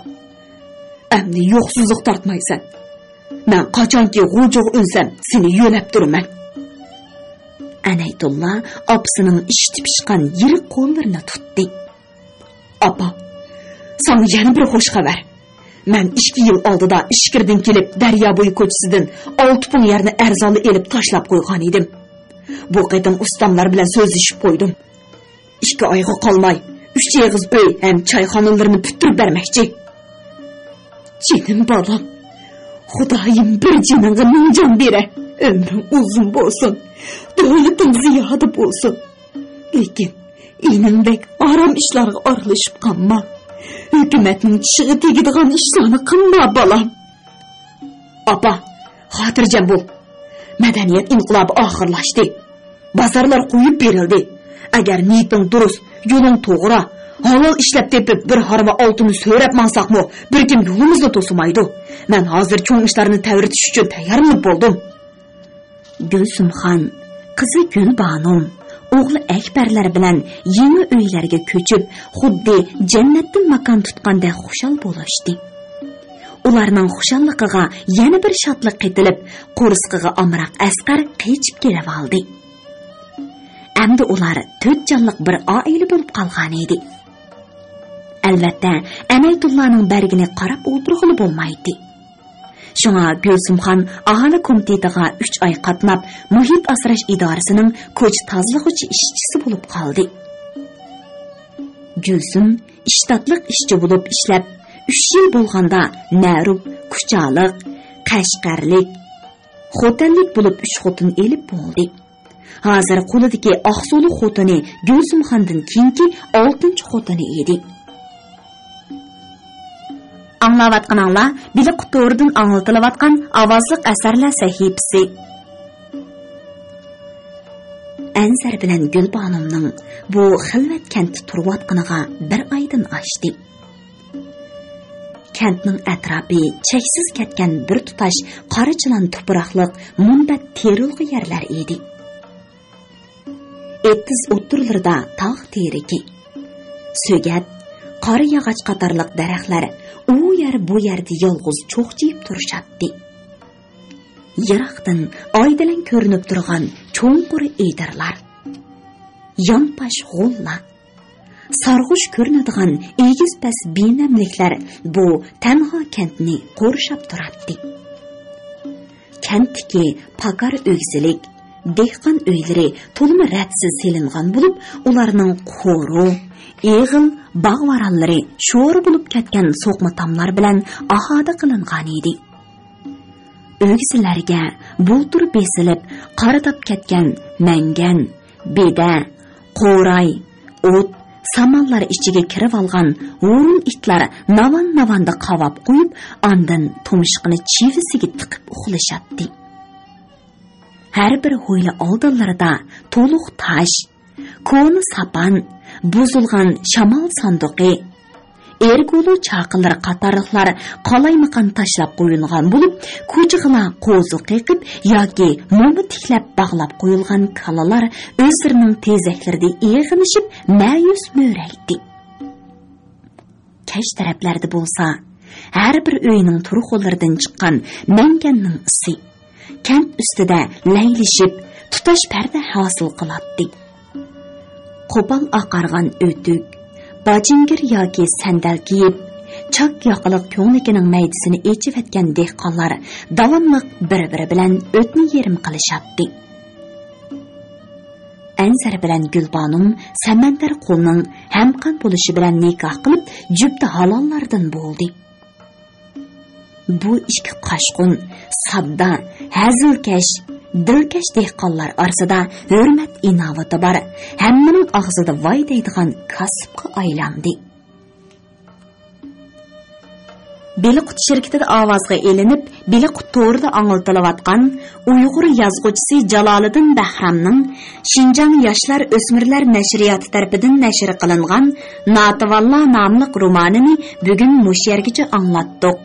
ئەمدى يوقسۇزلۇق تارتمايسەن. مەن قاچانكى غۇلجىغا ئۈنسەم، سېنى يۆلەپ تۇرىمەن.» ئەنەيتۇللا ئاپىسىنىڭ ئىششىپ پىشقان يىرىق قوللىرىنى تۇتتى. «ئاپا، ساڭا يەنە بىر خوش خەۋەر. مەن ئىككى يىل ئالدىدا ئىچكىرىدىن كېلىپ، دەريا بويى كوچىسىدىن ئالتە پۇڭ يەرنى ئەرزانلا ئېلىپ تاشلاپ قويغان ئىدىم. بۇ قېتىم ئۇستاملار بىلەن سۆزلىشىپ قويدۇم. ئىككى ئايغا قالماي، ئۈچ ئېغىز ئۆي ھەم چايخانىلىرىنى پۈتتۈرۈپ بەرمەكچى. جېنىم بالام، خۇدايىم بىر جېنىڭغا مىڭ جان بېرە. ئۆمرۈڭ ئۇزۇن بولسۇن، دۆلىتىڭ زىيادە بولسۇن. لېكىن ئىنىڭدەك ھارام ئىشلارغا ئارىلىشىپ قالما. ھۆكۈمەتنىڭ چىشىغا تېگىدىغان ئىشلارنى قىلما، بالام. ئاپا، خاتىرجەم بول. مەدەنىيەت ئىنقىلابى ئاخىرلاشتى. بازارلار قويۇپ بېرىلدى. ئەگەر نىيىتىڭ دۇرۇس، يولۇڭ توغرا، ھالال ئىشلەپ تېپىپ، بىر ھارۋا ئالتۇننى سۆرەپ ماڭساقمۇ، بىر كىم يولىمىزنى توسىمايدۇ. مەن ھازىر چوڭ ئىشلارنى تەۋرىتىش ئۈچۈن تەييارلىنىپ بولدۇم. گۈلسۈمخان، قىزى گۈلبانۇم، ئوغلى ئەكبەرلەر بىلەن يېڭى ئۆيلەرگە كۆچۈپ، خۇددى جەننەتتىن ماكان تۇتقاندەك خۇشال بولۇشتى. ئۇلارنىڭ خۇشاللىقىغا يەنە بىر شادلىق قېتىلىپ، قورسىقىغا ئامراق ئەسقەر قېچىپ كېلىۋالدى. ئەمدى ئۇلار تۆت جانلىق بىر ئائىلە بولۇپ قالغانىدى. ئەلۋەتتە، ئەنەيتۇللانىڭ بەرگىنى قاراپ ئولتۇرغىلى بولمايتتى. شۇڭا گۈلسۈمخان ئاھالە كومىتېتىغا ئۈچ ئاي قاتناپ، مۇھىت ئاسراش ئىدارىسىنىڭ كوچا تازىلىغۇچى ئىشچىسى بولۇپ قالدى. گۈلسۈم ئىشتاتلىق ئىشچى بولۇپ ئىشلەپ، ئۈچ يىل بولغاندا مەرۇپ، كۇچالىق، قەشقەرلىك، خوتەنلىك بولۇپ ئۈچ خوتۇن ئېلىپ بولدى. ھازىر قولىدىكى ئاقسۇلۇق خوتۇنى گۈلسۈمخاندىن كېيىنكى ئالتىنچى خوتۇنى ئىدى. ئاڭلاۋاتقىنىڭلار بېلىققۇت تورىدىن ئاڭلىتىلىۋاتقان ئاۋازلىق ئەسەرلەر سەھىپىسى. ئەنزەر بىلەن گۈلبانۇمنىڭ بۇ خىلۋەت كەنتتە تۇرۇۋاتقىنىغا بىر ئايدىن ئاشتى. كەنتنىڭ ئەتراپى چەكسىز كەتكەن بىر تۇتاش قارا چىلان تۇپراقلىق مۇنبەت تېرىلغۇ يەرلەر ئىدى. ئېتىز ئوتتۇرىلىرىدا تاغ تېرىكى، سۆگەت، قارا ياغاچ قاتارلىق دەرەخلەر ئۇ يەر بۇ يەردە يالغۇز چوقچىيىپ تۇرۇشاتتى. يىراقتىن ئايدىلەڭ كۆرۈنۈپ تۇرغان چوڭقۇر ئېدىرلار، يانپاش غوللار، سارغۇچ كۆرۈنىدىغان ئېگىز-پەس بىنەملىكلەر بۇ تەنھا كەنتنى قورشاپ تۇراتتى. كەنتتىكى پاكار ئۆگزىلىك، دېھقان ئۆيلىرى تولىمۇ رەتسىز سېلىنغان بولۇپ، ئۇلارنىڭ قورۇ، ئېغىل، باغ-ۋارانلىرى شورا بولۇپ كەتكەن سوقما تاملار بىلەن ئاھاتە قىلىنغانىدى. ئۆگزىلەرگە بۇلتۇر بېسىلىپ قارىداپ كەتكەن مەڭگەن، بېدە، قوراي، ئوت، سامانلار ئىچىگە كىرىۋالغان ھۇرۇن ئىتلار ناۋان-ناۋاندا قاۋاپ قويۇپ، ئاندىن تۇمشۇقىنى چىۋىسىگە تىقىپ ئۇخلىشاتتى. ھەر بىر ھويلا ئالدىلىرىدا تولۇق تاش، كونا ساپان، بۇزۇلغان شامال ساندۇقى، ئېرگۇلۇ چاقىلىرى قاتارلىقلار قالايمىقان تاشلاپ قويۇلغان بولۇپ، كوچىغىلا قوزۇ قېقىپ ياكى موما تىكلەپ باغلاپ قويۇلغان كالىلار ئۆزلىرىنىڭ تېزەكلىرىدە ئېغىنىشىپ مەيۈس مۆرەيتتى. كەچ تەرەپلەردە بولسا، ھەر بىر ئۆينىڭ تۇرخۇنلىرىدىن چىققان مەڭگەننىڭ ئىسى كەنت ئۈستىدە لەيلىشىپ، تۇتاش پەردە ھاسىل قىلاتتى. قوپال ئاقارغان ئۆتۈك، باجىنگىر ياكى سەندەل كىيىپ، چاك ياقىلىق كۆڭلىكىنىڭ مەيدىسىنى ئېچىۋەتكەن دېھقانلار داۋاملىق بىر-بىرى بىلەن ئۆتنە يېرىم قىلىشاتتى. ئەنزەر بىلەن گۈلبانۇم سەمەندەر قۇلنىڭ ھەمقان بولۇشى بىلەن نىكاھ قىلىپ، جۈپتە ھالاللاردىن بولدى. بۇ ئىككى قاشقۇن، ساددا، ھەزىلكەش، دىلكەش دېھقانلار ئارىسىدا ھۆرمەت-ئىناۋىتى بار، ھەممىنىڭ ئاغزىدا ۋاي دەيدىغان كاسىپقا ئايلاندى. بېلىققۇت شىركىتىدە ئاۋازغا ئېلىنىپ، بېلىققۇت تورىدا ئاڭلىتىلىۋاتقان ئۇيغۇر يازغۇچىسى جالالىدىن بەھرامنىڭ شىنجاڭ ياشلار ئۆسمۈرلەر نەشرىياتى تەرىپىدىن نەشر قىلىنغان ناتىۋاللا ناملىق رومانىنى بۈگۈن مۇشۇ يەرگىچە ئاڭلاتتۇق.